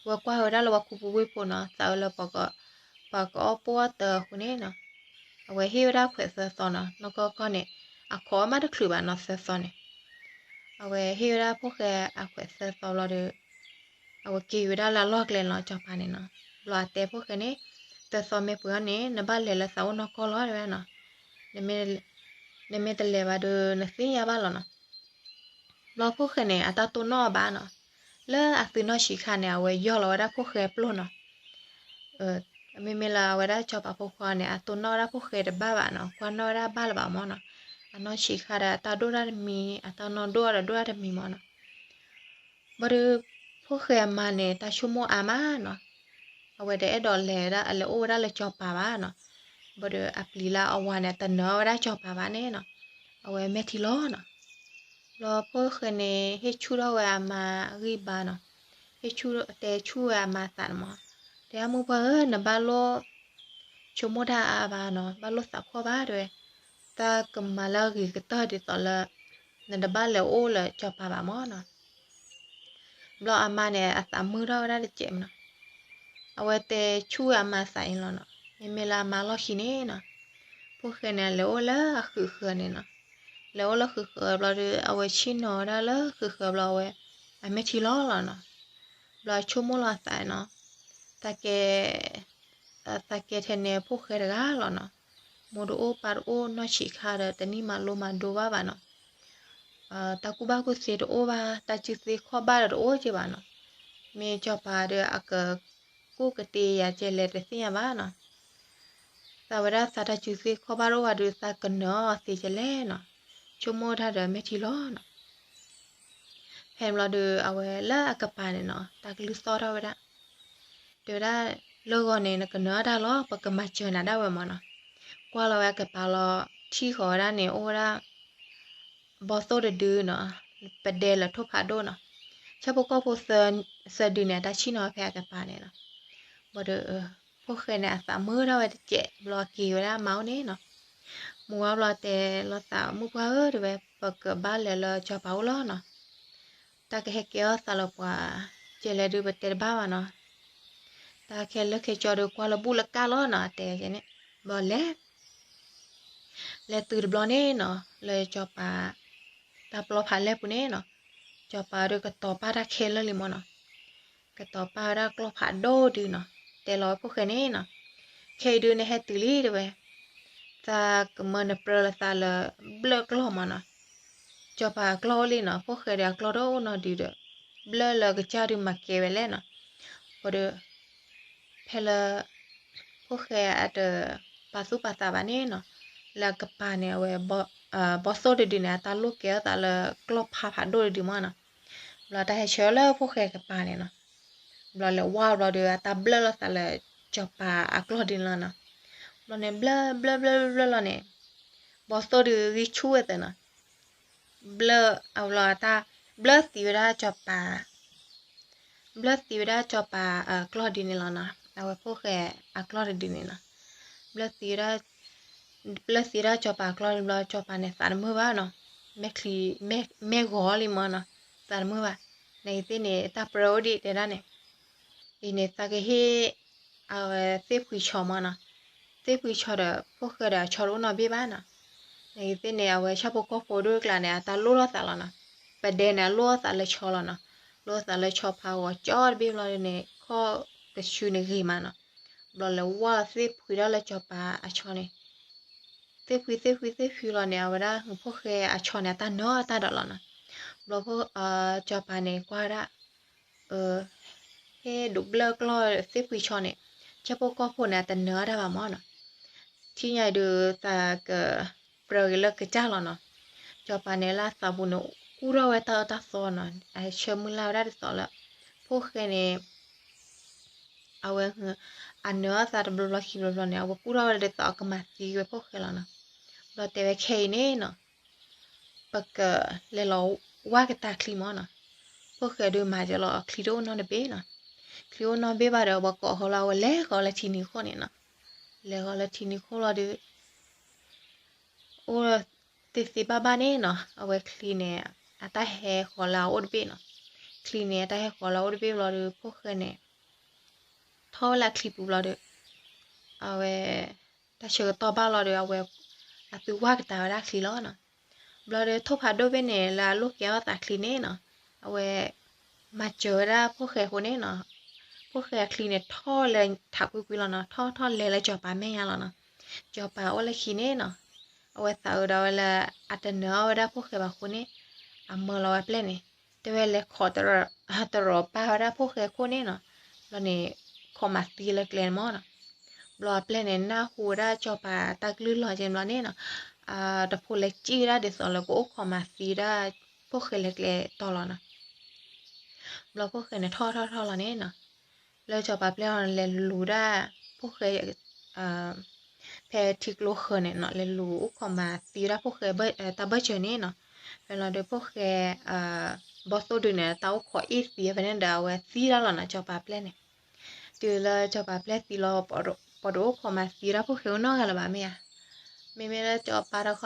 ဝဲကွၢ်ဝဲဒၣ်လၢပှၤခူပူၤဝ့ၢ်ဖိနီၤ, သးအၢလၢ ပှၤကအီၣ်ပိၢ်အီၣ်တၢ်အဃိန့ၣ်နီၤ, အဝဲဟ့ၣ်ဝဲဒၣ်ခွဲးသၢသီနီၤ, နီၢ်ကီၢ်ကီၢ်န့ၣ် အခီၣ်မးတချုးဘၣ်နီၤသၢသီန့ၣ်. အဝဲဟ့ၣ်ဝဲဒၣ်ဖိၣ်ဃဲအခွဲးသၢသီဘျီဒီး အဝဲက့ၤဝဲဒၣ်လၢအလီၢ်ကျဲလီၤ စီၤပၤန့ၣ်နီၤ. ဘျီအတဲဖိၣ်ဃဲန့ၣ် သၢသီမ့ၢ်ပှဲၤအီၤန့ၣ် နဘၣ်လဲၤလၢသးအိၣ်နီၢ်ကီၢ်လီၤတဲဝဲနီၤ. နမ့ၢ်တလဲၤဘၣ်ဒီး နသ့ၣ်ညါဘၣ်လီၤနီၤ. ဘျီဖိၣ်ဃဲန့ၣ် အတၢ်တိၢ်နီၣ်အီၤဘၣ်နီၤ. လၢအသုနီၢ်ဆံးခါန့ၣ် အဝဲယီၢ်လီၤဝဲဒၣ်ဖိၣ်ဃဲပျိၢ်နီၤ. မ့မ့ၢ်လၢအဝဲဒၣ်စီၤပၤဖိခွါန့ၣ် အတိၢ်နီၣ်ဝဲဒၣ်ဖိၣ်ဃဲတဘၣ်ဘၣ်နီၤ, ကွၢ်နီၣ်ဝဲဒၣ်ဘၣ်လၢၤဘၣ်မၢ်နီၤ. အနီၢ်ဆံးခါဒီး အတၢ်ဒိၣ်တၢ်တမံၤ, အတၢ်နီၢ်ဒိၣ်ဒီးဒိၣ်တၢ်တမံၤမၢ်နီၤ. ဘၣ်ဒီး ဖိၣ်ဃဲအမါန့ၣ် တၢ်ဆိကမိၣ်အါမးနီၤ. အဝဲတအဲၣ်ဒိးလဲၤဒၣ် လဲၤအိၣ်ဝဲဒၣ်လၢစီၤပၤဘၣ်နီၤ. ဘၣ်ဒီးအပျံၤလၢအဝၤန့ၣ် တနၢၤဝဲဒၣ်စီၤပၤဘၣ်န့ၣ်နီၤ. အဝဲမဲာ်ထံလီၤနီၤ. ဘျီဖိၣ်ဃဲန့ၣ် ဟ့ၣ်ဆူၣ်ထီၣ်ဝဲအမါဂံၢ်ဘါနီၤ. ဟ့ၣ်ဆူၣ် တဲဆူၣ်ဝဲအမါသးန့ၣ်မၢ်. တဲဒၣ်မိၢ်ပှၢ်ဧၢ နဘၣ်လိၣ် ဆိကမိၣ်တၢ်အါဘၣ်နီၤ, ဘၣ်လိၣ်သးဖှီၣ်ဘၣ်တဲဝဲ. သးကမၤလၢအဂ့ၤကတၢၢ်ဒ်သိးလၢ နတဘၣ်လဲၤအိၣ်လၢစီၤပၤဘၣ်မၢ်နီၤ. ဘျီအမါန့ၣ် အသးမုာ်ထီၣ်ဝဲဒၣ်တစဲးမၢ်နီၤ. အဝဲတဲဆူၣ်ဝဲအမါသးအံၤလီၤနီၤ. မ့မ့ၢ်လၢအမါလီၢ်ခံန့ၣ်နီၤ, ဖိၣ်ဃဲန့ၣ် လဲၤအိၣ်လၢအဃုာ်ဃၢၤန့ၣ်နီၤ. လဲၤအိၣ်လၢဃုာ်ဃၢၤဘျီဒီး အဝဲဆ့ၣ်နီၤဝဲဒၣ်လၢဃုာ်ဃၢၤဘျီအဝဲ အမဲာ်ထံလီၤလီၤနီၤ. ဘျီအဆိကမိၣ်လီၤအသးနီၤ, သးကဲ သးကဲထဲန့ၣ်ဖိၣ်ဃဲတဂၤလီၤနီၤ. မိၢ်တအိၣ်ပၢ်တအိၣ် နီၢ်ဆံးခါဒီး တနံၣ်မၤလိမၤဒိဘၣ်ဘၣ်နီၤ. တၢ်ကူၣ်ဘၣ်ကူၣ်သ့တအိၣ်ဘၣ်, တၢ်စုသ့ခီၣ်ဘၣ်ဒီးတအိၣ်က့ဘၣ်နီၤ. မ့ၢ်စီၤပၤဒီး အကကူၣ်ကတ့ယၤကဲလဲၣ်တသ့ၣ်ညါဘၣ်နီၤ. သးဝဲဒၣ်သးတၢ်စုသ့ခီၣ်ဘၣ်တအိၣ်ဘၣ်ဒီး သးကနၢၤအီၤသ့ကဲလဲၣ်နီၤ. ဆိကမိၣ်တၢ်ဒီးမဲာ်ထံလီၤနီၤ. ဖဲန့ၣ်ဘျီဒီး အဝဲလၢအကပၤန့ၣ်နီၤ တၢ်ကလုၢ်သီၣ်ထီၣ်ဝဲဒၣ်, တဲဝဲဒၣ်, လၢဂီၤန့ၣ် နကနၢၤတၢ်လီၤ, ပကမၤစၢၤနၤဒၣ်ဝဲမၢ်နီၤ. ကွၢ်လီၤဝဲအကပၤလီၤ, ထံၣ်ဃီၤဝဲဒၣ်န့ၣ် အိၣ်ဝဲဒၣ် ဘီသိၣ်တဒုနီၤ, ပဒဲလၢထိၣ်ဖးဒိၣ်နီၤ. ဆၣ်ဖိကီၢ်ဖိသၢဒုန့ၣ် အတၢ်ဆ့ၣ်နီၤဖဲအကပၤန့ၣ်နီၤ. ဘၣ်ဒီး ဖိၣ်ဃဲန့ၣ် အသးမုာ်ထီၣ်ဝဲတစဲး ဘျီက့ၤဝဲဒၣ်မါအိၣ်န့ၣ်နီၤ. မုၢ်ဝါဘျီတဲလိာ်သး, မုၣ်ပှၢ်ဧၢ, တဲဝဲ, ပကဘၣ်လဲၤလၢစီၤပၤအိၣ်လီၤနီၤ. တၢ်ကဟဲကဲထီၣ်သးလၢပှၤ, ကဲလဲၣ်ဒုးပတဲတဘၣ်ဘၣ်နီၤ. တၢ်ခဲလၢာ်ခဲဆ့ဒီးကွၢ်လၢဘူၣ်လၢကၢ်လီၤနီၤ, တဲန့ၣ်. ဘျီလဲၤ လဲၤတုၤတဘျီန့ၣ်နီၤ, လၢစီၤပၤ တၢ်ပျီဖးလဲၢ်ပူၤန့ၣ်နီၤ, စီၤပၤဒီးကတီၤပာ်တၢ်ခဲလၢာ်လံမၢ်နီၤ. ကတီၤပာ်ဝဲဒၣ်ကျီၢ်ဖးဒိၣ်ဒုနီၤ, တဲလီၤဝဲဖိၣ်ဃဲန့ၣ်နီၤ, ခဲအံၤဒုးနဟဲတုၤလံတဲဝဲ, သးကမၢနပြၢလီၤသးလၢ ဘျၢၣ်ကျီၢ်မၢ်နီၤ. စီၤပၤအကျီၢ်အိၣ်လံနီၤ, ဖိၣ်ဃဲဒီးအကျီၢ်တအိၣ်နီတဒုဒီး, ဘျၢၣ်လၢကစၢ်ဒုးမၤကဲဝဲလဲၣ်နီၤ. ဘၣ်ဒီး ဖဲလၢ ဖိၣ်ဃဲအတပာ်သူၣ်ပာ်သးဘၣ်န့ၣ်နီၤ, လၢအကပၤန့ၣ် အဝဲ ဘီသိၣ်တဒုန့ၣ် အတၢ်လိၣ်ကဲထီၣ်သးလၢကျီၢ်ဖးဖးဒိၣ်တဒုမၢ်နီၤ. ဘျီတၢ်ဟဲဆှၢလၢဖိၣ်ဃဲကပၤန့ၣ်နီၤ. ဘျီလဲၤဝါဘျီဒီး အတၢ်ဘျၢၣ်လိာ်သးလၢ စီၤပၤအကျီၢ်ဒုန့ၣ်လီၤနီၤ. ဘျီန့ၣ် ဘျၢၣ်ဘျၢၣ်ဘျၢၣ်ဘျၢၣ်လီၤန့ၣ်, ဘီသိၣ်ဒုဂံၢ်ဆူၣ်ဝဲသ့နီၤ. ဘျၢၣ်အဘျီအတၢ် ဘျၢၣ်သံဝဲဒၣ်စီၤပၤ ဘျၢၣ်သံဝဲဒၣ်စီၤပၤအကျီၢ်ဒုန့ၣ်လီၤနီၤ, အဝဲဖိၣ်ဃဲအကျီၢ်တဒုန့ၣ်နီၤ. ဘျၢၣ်သံဝဲဒၣ်, ဘျၢၣ်သံဝဲဒၣ်စီၤပၤအကျီၢ်ဒုဘျီ စီၤပၤန့ၣ်သးတမုာ်ဘၣ်နီၤ. မဲာ်ချံ, မဲာ်ဂီၤလံမၢ်နီၤ, သးတမုာ်ဘၣ်. နဂ့ၤသ့ၣ်န့ၣ် တၢ်ပြၢအိၣ်ဒံးတဲဒၣ်န့ၣ်, အံၤန့ၣ်သးကဟ့ၣ် အဝဲသ့ၣ်ဖှံဆီမၢ်နီၤ. သ့ၣ်ဖှံဆီဒီး ဖိၣ်ဃဲဒီးအဆီတအိၣ်နီတဘ့ၣ်ဘၣ်နီၤ. နဂ့ၤသ့ၣ်န့ၣ် အဝဲဆၣ်ဖိကီၢ်ဖိဒိၣ်ကျါန့ၣ် အတၢ်လိၣ်ထီၣ်သးလီၤနီၤ. ပဒဲန့ၣ် အလိၣ်ထီၣ်သးလၢဆီလီၤနီၤ. လိၣ်သးလၢဆီဖးဂီၤကၠီတဘ့ၣ်ဘျီန့ၣ် ခီၣ်ကဆူန့ၣ်ဂ့ၤမးနီၤ. ဘျီလဲၤဝါလီၤသ့ၣ်ဖှံထီၣ်လၢစီၤပၤအဆီန့ၣ် သ့ၣ်ဖှံသ့ၣ်ဖှံသ့ၣ်ဖှံလီၤန့ၣ် အဝဲဒၣ်ဟူးဖိၣ်ဃဲအဆီန့ၣ် အတၢ်နၢအတၢ်ဒီးလီၤနီၤ. ဘျီဖိ စီၤပၤန့ၣ်ကွၢ်ဝဲဒၣ် ဟ့ၣ်ဒိးဘျၢၣ်ကျီၢ်သ့ၣ်ဖှံဆီန့ၣ်, ဆၣ်ဖိကီၢ်ဖိန့ၣ် အတနၢအတၢ်ဘၣ်မၢ်နီၤ. ထံၣ်ညါအံၤဒုးသးကပြၢက့ၤလၢကစၢ်လီၤနီၤ. စီၤပၤန့ၣ်လၢအသးပူၤန့ၣ် ကူၣ်ထီၣ်ဝဲတၢ်အၢတၢ်သီနီၤ. အဆၢမုၢ်လၢ်ဝဲဒၣ်ဒ်သိးလၢ ဖိၣ်ဃဲန့ၣ် အဝဲ အနၢအသးတဘျီဘျီခံဘျီဘျီန့ၣ် အဝဲကူၣ်ထီၣ်ဝဲဒၣ်ဒ်သိးအကမၤသံဝဲဖိၣ်ဃဲလီၤနီၤ. ဘျီတဲဝဲခဲအံၤန့ၣ်နီၤ ပကလဲၤလီၤဝၢ်ကတၢၢ်ချံမၢ်နီၤ. ဖိၣ်ဃဲဒုးမၤစၢၤလီၤအချံတအိၣ်နီတဘ့ၣ်နီၤ. ချံအိၣ်နီတဘ့ၣ်ဘၣ်ဒီး ပှၤကိးဃီလၢအဝဲလဲၤဃီၤလၢထံနံၤခိၣ်န့ၣ်နီၤ. လဲၤဃီၤလၢထံနံၤခိၣ်လီၤဒီး အိၣ်သ့သ့ဘၣ်ဘၣ်န့ၣ်နီၤ အဝဲချံန့ၣ် အတၢ်ဟဲဃီၤလၢအအိၣ်တဘ့ၣ်နီၤ. ချံန့ၣ် အတၢ်ဟဲဃီၤလၢအအိၣ်တဘ့ၣ်ဘျီဒီး ဖိၣ်ဃဲန့ၣ် ထီၣ်ဝဲလၢအချံပူၤဘျီဒီး အဝဲ တၢ်ဆၢကတီၢ်ဘၣ်လီၤဒီး အဝဲ အသုဝၢ်ကတၢၢ်ဝဲဒၣ်ချံလီၤနီၤ. ဘျီဒီးထိၣ်ဖးဒိၣ်ဘ့ၣ်န့ၣ် လၢအလိၣ်ကဲထီၣ်သးချံန့ၣ်နီၤ အဝဲ မၤစၢၤဝဲဒၣ်ဖိၣ်ဃဲအဃိန့ၣ်နီၤ ဖိၣ်ဃဲအချံန့ၣ် ထီၣ်လၢထးကွံကွံလီၤနီၤ. ထီၣ်ထီၣ်လဲၤလၢစီၤပၤမဲာ်ညါလီၤနီၤ. စီၤပၤအိၣ်လၢခံန့ၣ်နီၤ အဝဲသးအုးဒီးဝဲလၢ အတနၢအီၣ်ဝဲဒၣ်ဖိၣ်ဃဲဘၣ်အဃိန့ၣ် အမၢလီၤဝဲအပျဲၢ်န့ၣ် တဲဝဲလဲၤခိးတရီၤပာ်ဝဲဒၣ်ဖိၣ်ဃဲအခိၣ်န့ၣ်နီၤ. ဘျီန့ၣ် ခိးမၤသံလၢကျဲန့ၣ်မၢ်နီၤ. ဘျီအပျဲၢ်န့ၣ် နၢ်ဟူဝဲဒၣ်စီၤပၤတၢ်ကလုၢ်လီၤက့ဘျီန့ၣ်နီၤ တဖိလဲၤစံၣ်ဝဲဒၣ်ဒ်သိးလၢကအိၣ်ခိးမၤသံဝဲဒၣ် ဖိၣ်ဃဲလၢကျဲတီၤလီၤနီၤ. ဘျီဖိၣ်ဃဲန့ၣ်ထီၣ်ထီၣ်ထီၣ်လီၤန့ၣ်နီၤ လၢစီၤပၤပျဲၢ်အီၤလဲၤလူၤဒၣ် ဖိၣ်ဃဲ ဖဲထံကျိဃၢၤန့ၣ်နီၤ လဲၤလူၤအိၣ်ခိးမၤသံဝဲဒၣ်ဖိၣ်ဃဲတၢ်ဘၢၣ်စၢၤန့ၣ်နီၤ. ဖဲလီၤဒီးဖိၣ်ဃဲ ဘီသိၣ်ဒုန့ၣ် တၢ်အိၣ်ခိးအ့ၣ်သံဖဲန့ၣ်ဒီး အဝဲသံဒၣ်လီၤနီၤ စီၤပၤပျဲၢ်န့ၣ်. တုၤလၢစီၤပၤပျဲၢ်သံလီၤ ပှၤတအိၣ်ခိးမၤသံဝဲဒၣ်ဖိၣ်ဃဲအိၣ်နီတဂၤလၢၤဘၣ်မ့ၢ်ဧါ. မ့မ့ၢ်လၢစီၤပၤတခီ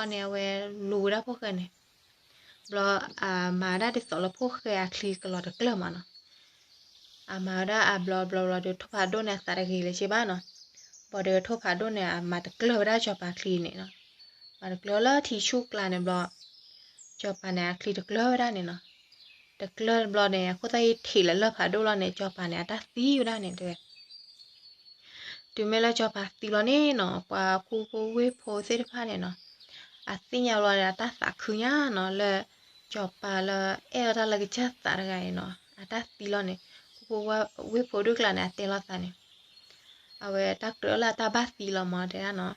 န့ၣ် အဝဲလူၤဝဲဒၣ်ဖိၣ်ဃဲန့ၣ် ဘျီအမၤဝဲဒၣ်ဒ်သိးလၢဖိၣ်ဃဲအချံကလီၤတကျၢၢ်မးနီၤ. အမၤဝဲဒၣ်အဘျီဘျီဘျီဒီး ထိၣ်ဖးဒိၣ်န့ၣ် အသးတဂ့ၤလၢၤဘၣ်နီၤ. ဘၣ်ဒီးထိၣ်ဖးဒိၣ်န့ၣ် အမၤတကျၢၢ်ဝဲဒၣ်စီၤပၤအချံန့ၣ်နီၤ. မၤတကျၢၢ်လၢထံဆူၣ်ကျါန့ၣ်ဘျီ စီၤပၤန့ၣ် အချံတကျၢၢ်ဝဲဒၣ်န့ၣ်နီၤ. တကျၢၢ်ဘျီန့ၣ် အခိၣ်သၣ်အံၤထံးလၢလၢၢ်ဖးဒိၣ်လီၤန့ၣ် စီၤပၤန့ၣ် အတၢ်သံဝဲဒၣ်န့ၣ်တဲဝဲ တုၤမ့ၢ်လၢစီၤပၤသံလီၤန့ၣ်နီၤ ပှၤခူဖိဝ့ၢ်ဖိသ့ၣ်တဖၣ်န့ၣ်နီၤ အသ့ၣ်ညါလီၤန့ၣ် အတၢ်သးခုညါနီၤ လၢစီၤပၤလၢအဲၣ်အီၤတၢ်လၢကစၢ်သးတဂၤအံၤနီၤ အတၢ်သံလီၤန့ၣ် ခူဖိဝ့ၢ်ဖိဒိၣ်ကျါန့ၣ် အတဲလိာ်သးန့ၣ် အဝဲတၢ်ကြၢးလၢအတၢ်ဘၣ်သံလီၤမးတဲဒၣ်နီၤ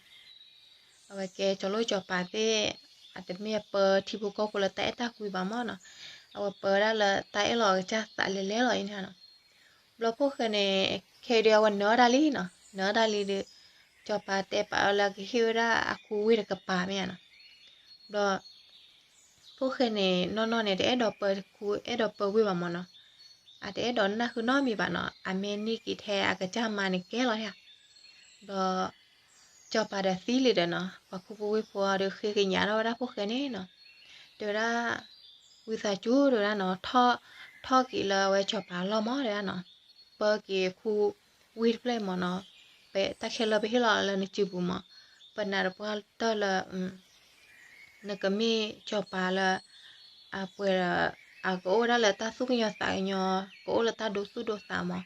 အဝဲကဲစီၤလိၣ်စီၤပၤသ့ၣ် အတမ့ၢ်အပၢထံဖိကီၢ်ဖိလၢတၢ်အဲၣ်တၢ်ကွံဘၣ်မးနီၤ. အဝဲပၢဝဲဒၣ်လၢတၢ်အဲၣ်လီၤအကစၢ်သးလဲၤလဲၤလီၤအံၤန့ၣ်နီၤ. ဘျီဖိၣ်ဃဲန့ၣ် ခဲအံၤဒီးအဝဲနၢၤတၢ်လံနီၤ, နၢၤတၢ်လံဒီး စီၤပၤတဲပာ်အီၤလၢကဟ့ၣ်ဝဲဒၣ်အခူဝ့ၢ်တကပၤမ့ၢ်ဧါနီၤ. ဘျီ ဖိၣ်ဃဲန့ၣ် နီၢ်နီၢ်န့ၣ် တအဲၣ်ဒိးပၢခူ အဲၣ်ဒိးပၢဝ့ၢ်ဘၣ်မၢ်နီၤ. အတအဲၣ်ဒိးနၢ်ဃုနီတမံၤဘၣ်နီၤ, အမ့ၢ်န့ၢ်က့ၤထဲအကစၢ်မါန့ၣ်ကဲလီၤဧါ. ဘျီ စီၤပၤဒီးသံလံဒီးနီၤ, ပှၤခူပူၤဝ့ၢ်ဖိဒီးဃ့ကညးထီၣ်ဝဲဒၣ်ဖိၣ်ဃဲန့ၣ်နီၤ, တဲဝဲဒၣ် ဝံသးစူၤတဲဝဲဒၣ်နီၤ, ထီၣ်က့ၤလၢအဝဲစီၤပၤအလီၢ်မၢ်တဲဝဲဒၣ်နီၤ, ပၢက့ၤခူဝ့ၢ်တဖျၢၣ်မၢ်နီၤ, ပတၢ်ခဲလၢာ်ပဟ့ၣ်လီၤလၢနစုပူၤမၢ်, ပနာ်တပှၢ်တၢၢ်လၢ နကမ့ၢ်စီၤပၤလၢ အပှဲၤဒီး အကအိၣ်ဝဲဒၣ်လၢတၢ်သူၣ်ကညီၤသးကညီၤ, ကအိၣ်လၢတၢ်ဒိသူၣ်ဒိသးမၢ်,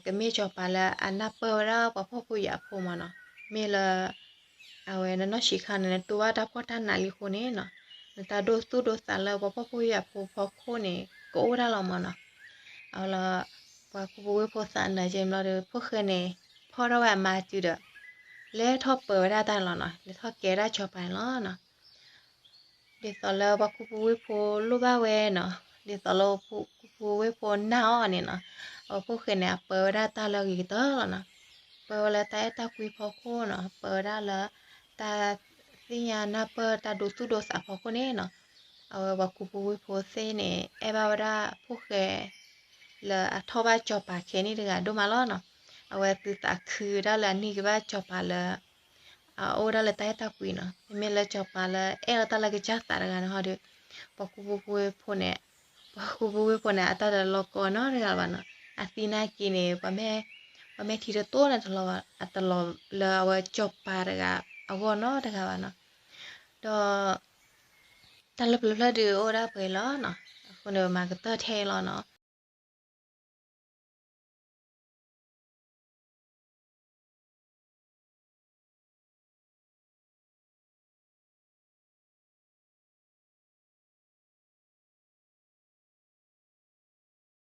ကမ့ၢ်စီၤပၤလၢအနၢ်ပၢၢ်ဝဲဒၣ်ပှၤဖှီၣ်ဖိယာ်ဖိမၢ်နီၤ, မ့ၢ်လၢ အဝဲနနီၢ်ဆံးခါန့ၣ် နတိၢ်ဘၣ်တၢ်ဖှီၣ်တၢ်နးလံအဃိန့ၣ်နီၤ, နတၢ်ဒိသူၣ်ဒိသးလၢပှၤဖှီၣ်ဖိယာ်ဖိဖီခိၣ်န့ၣ် ကအိၣ်ဝဲဒၣ်လီၤမၢ်နီၤ. အဝဲလၢ ပှၤခူပူၤဝ့ၢ်ဖိသးနၢၤက့ၤဘျီဒီး ဖိၣ်ဃဲန့ၣ် ဖီၣ်ထီၣ်ဝဲအမါစုဒီး လဲၤထီၣ်ပၢဝဲဒၣ်တၢ်လီၤနီၤ, လဲၤထီၣ်ကဲဒၣ်စီၤပၤန့ၣ်လီၤနီၤ. ဒ်သိးလၢပှၤခူပူၤဝ့ၢ်ဖိလိၣ်ဘၣ်ဝဲနီၤ, ဒ်သိးလၢပှၤခူပူၤဝ့ၢ်ဖိနာ်အီၤန့ၣ်နီၤ, အဝဲဖိၣ်ဃဲန့ၣ် အပၢဝဲဒၣ်တၢ်လၢအဂ့ၤကတၢၢ်လီၤနီၤ, ပၢဝဲလၢတၢ်အဲၣ်တၢ်ကွံဖီခိၣ်နီၤ, ပၢဝဲဒၣ်လၢ တၢ်သ့ၣ်ညါနၢ်ပၢၢ်တၢ်ဒိသူၣ်ဒိသးဖီခိၣ်န့ၣ်နီၤ, အဝဲပှၤခူပူၤဝ့ၢ်ဖိသ့ၣ်န့ၣ် အဲၣ်ဘၣ်ဝဲဒၣ်ဖိၣ်ဃဲ လၢအထီၣ်ဘၣ်စီၤပၤခဲန့ၣ်တဂၤဒိၣ်မးလီၤနီၤ. အဝဲသုသးခုဝဲဒၣ်လၢအန့ၢ်က့ၤဘၣ်စီၤပၤလၢ အအိၣ်ဝဲဒၣ်လၢတၢ်အဲၣ်တၢ်ကွံနီၤ, မ့မ့ၢ်လၢစီၤပၤလၢအဲၣ်လီၤတၢ်လၢကစၢ်သးတဂၤန့ၣ်ဟီဒီး ပှၤခူပူၤဝ့ၢ်ဖိန့ၣ် ပှၤခူပူၤဝ့ၢ်ဖိန့ၣ် အတၢ်တလီၤကီနီတဂၤဘၣ်နီၤ, အသံနာ်က့ၤန့ၣ် ပှၤမဲာ်ထံတတိၢ်န့ၣ်တလီၤဘၣ်, အတလီၤလၢအဝဲစီၤပၤတဂၤအဂီၢ်နီတဂၤဘၣ်နီၤ. ဒီး တၢ်လၢပျၢၤဖျၢၣ်ဒုးအိၣ်ဒၣ်ပှဲၤလီၤနီၤ, အဃိန့ၣ် ပမၤကတၢၢ်ထဲအံၤလီၤနီၤ.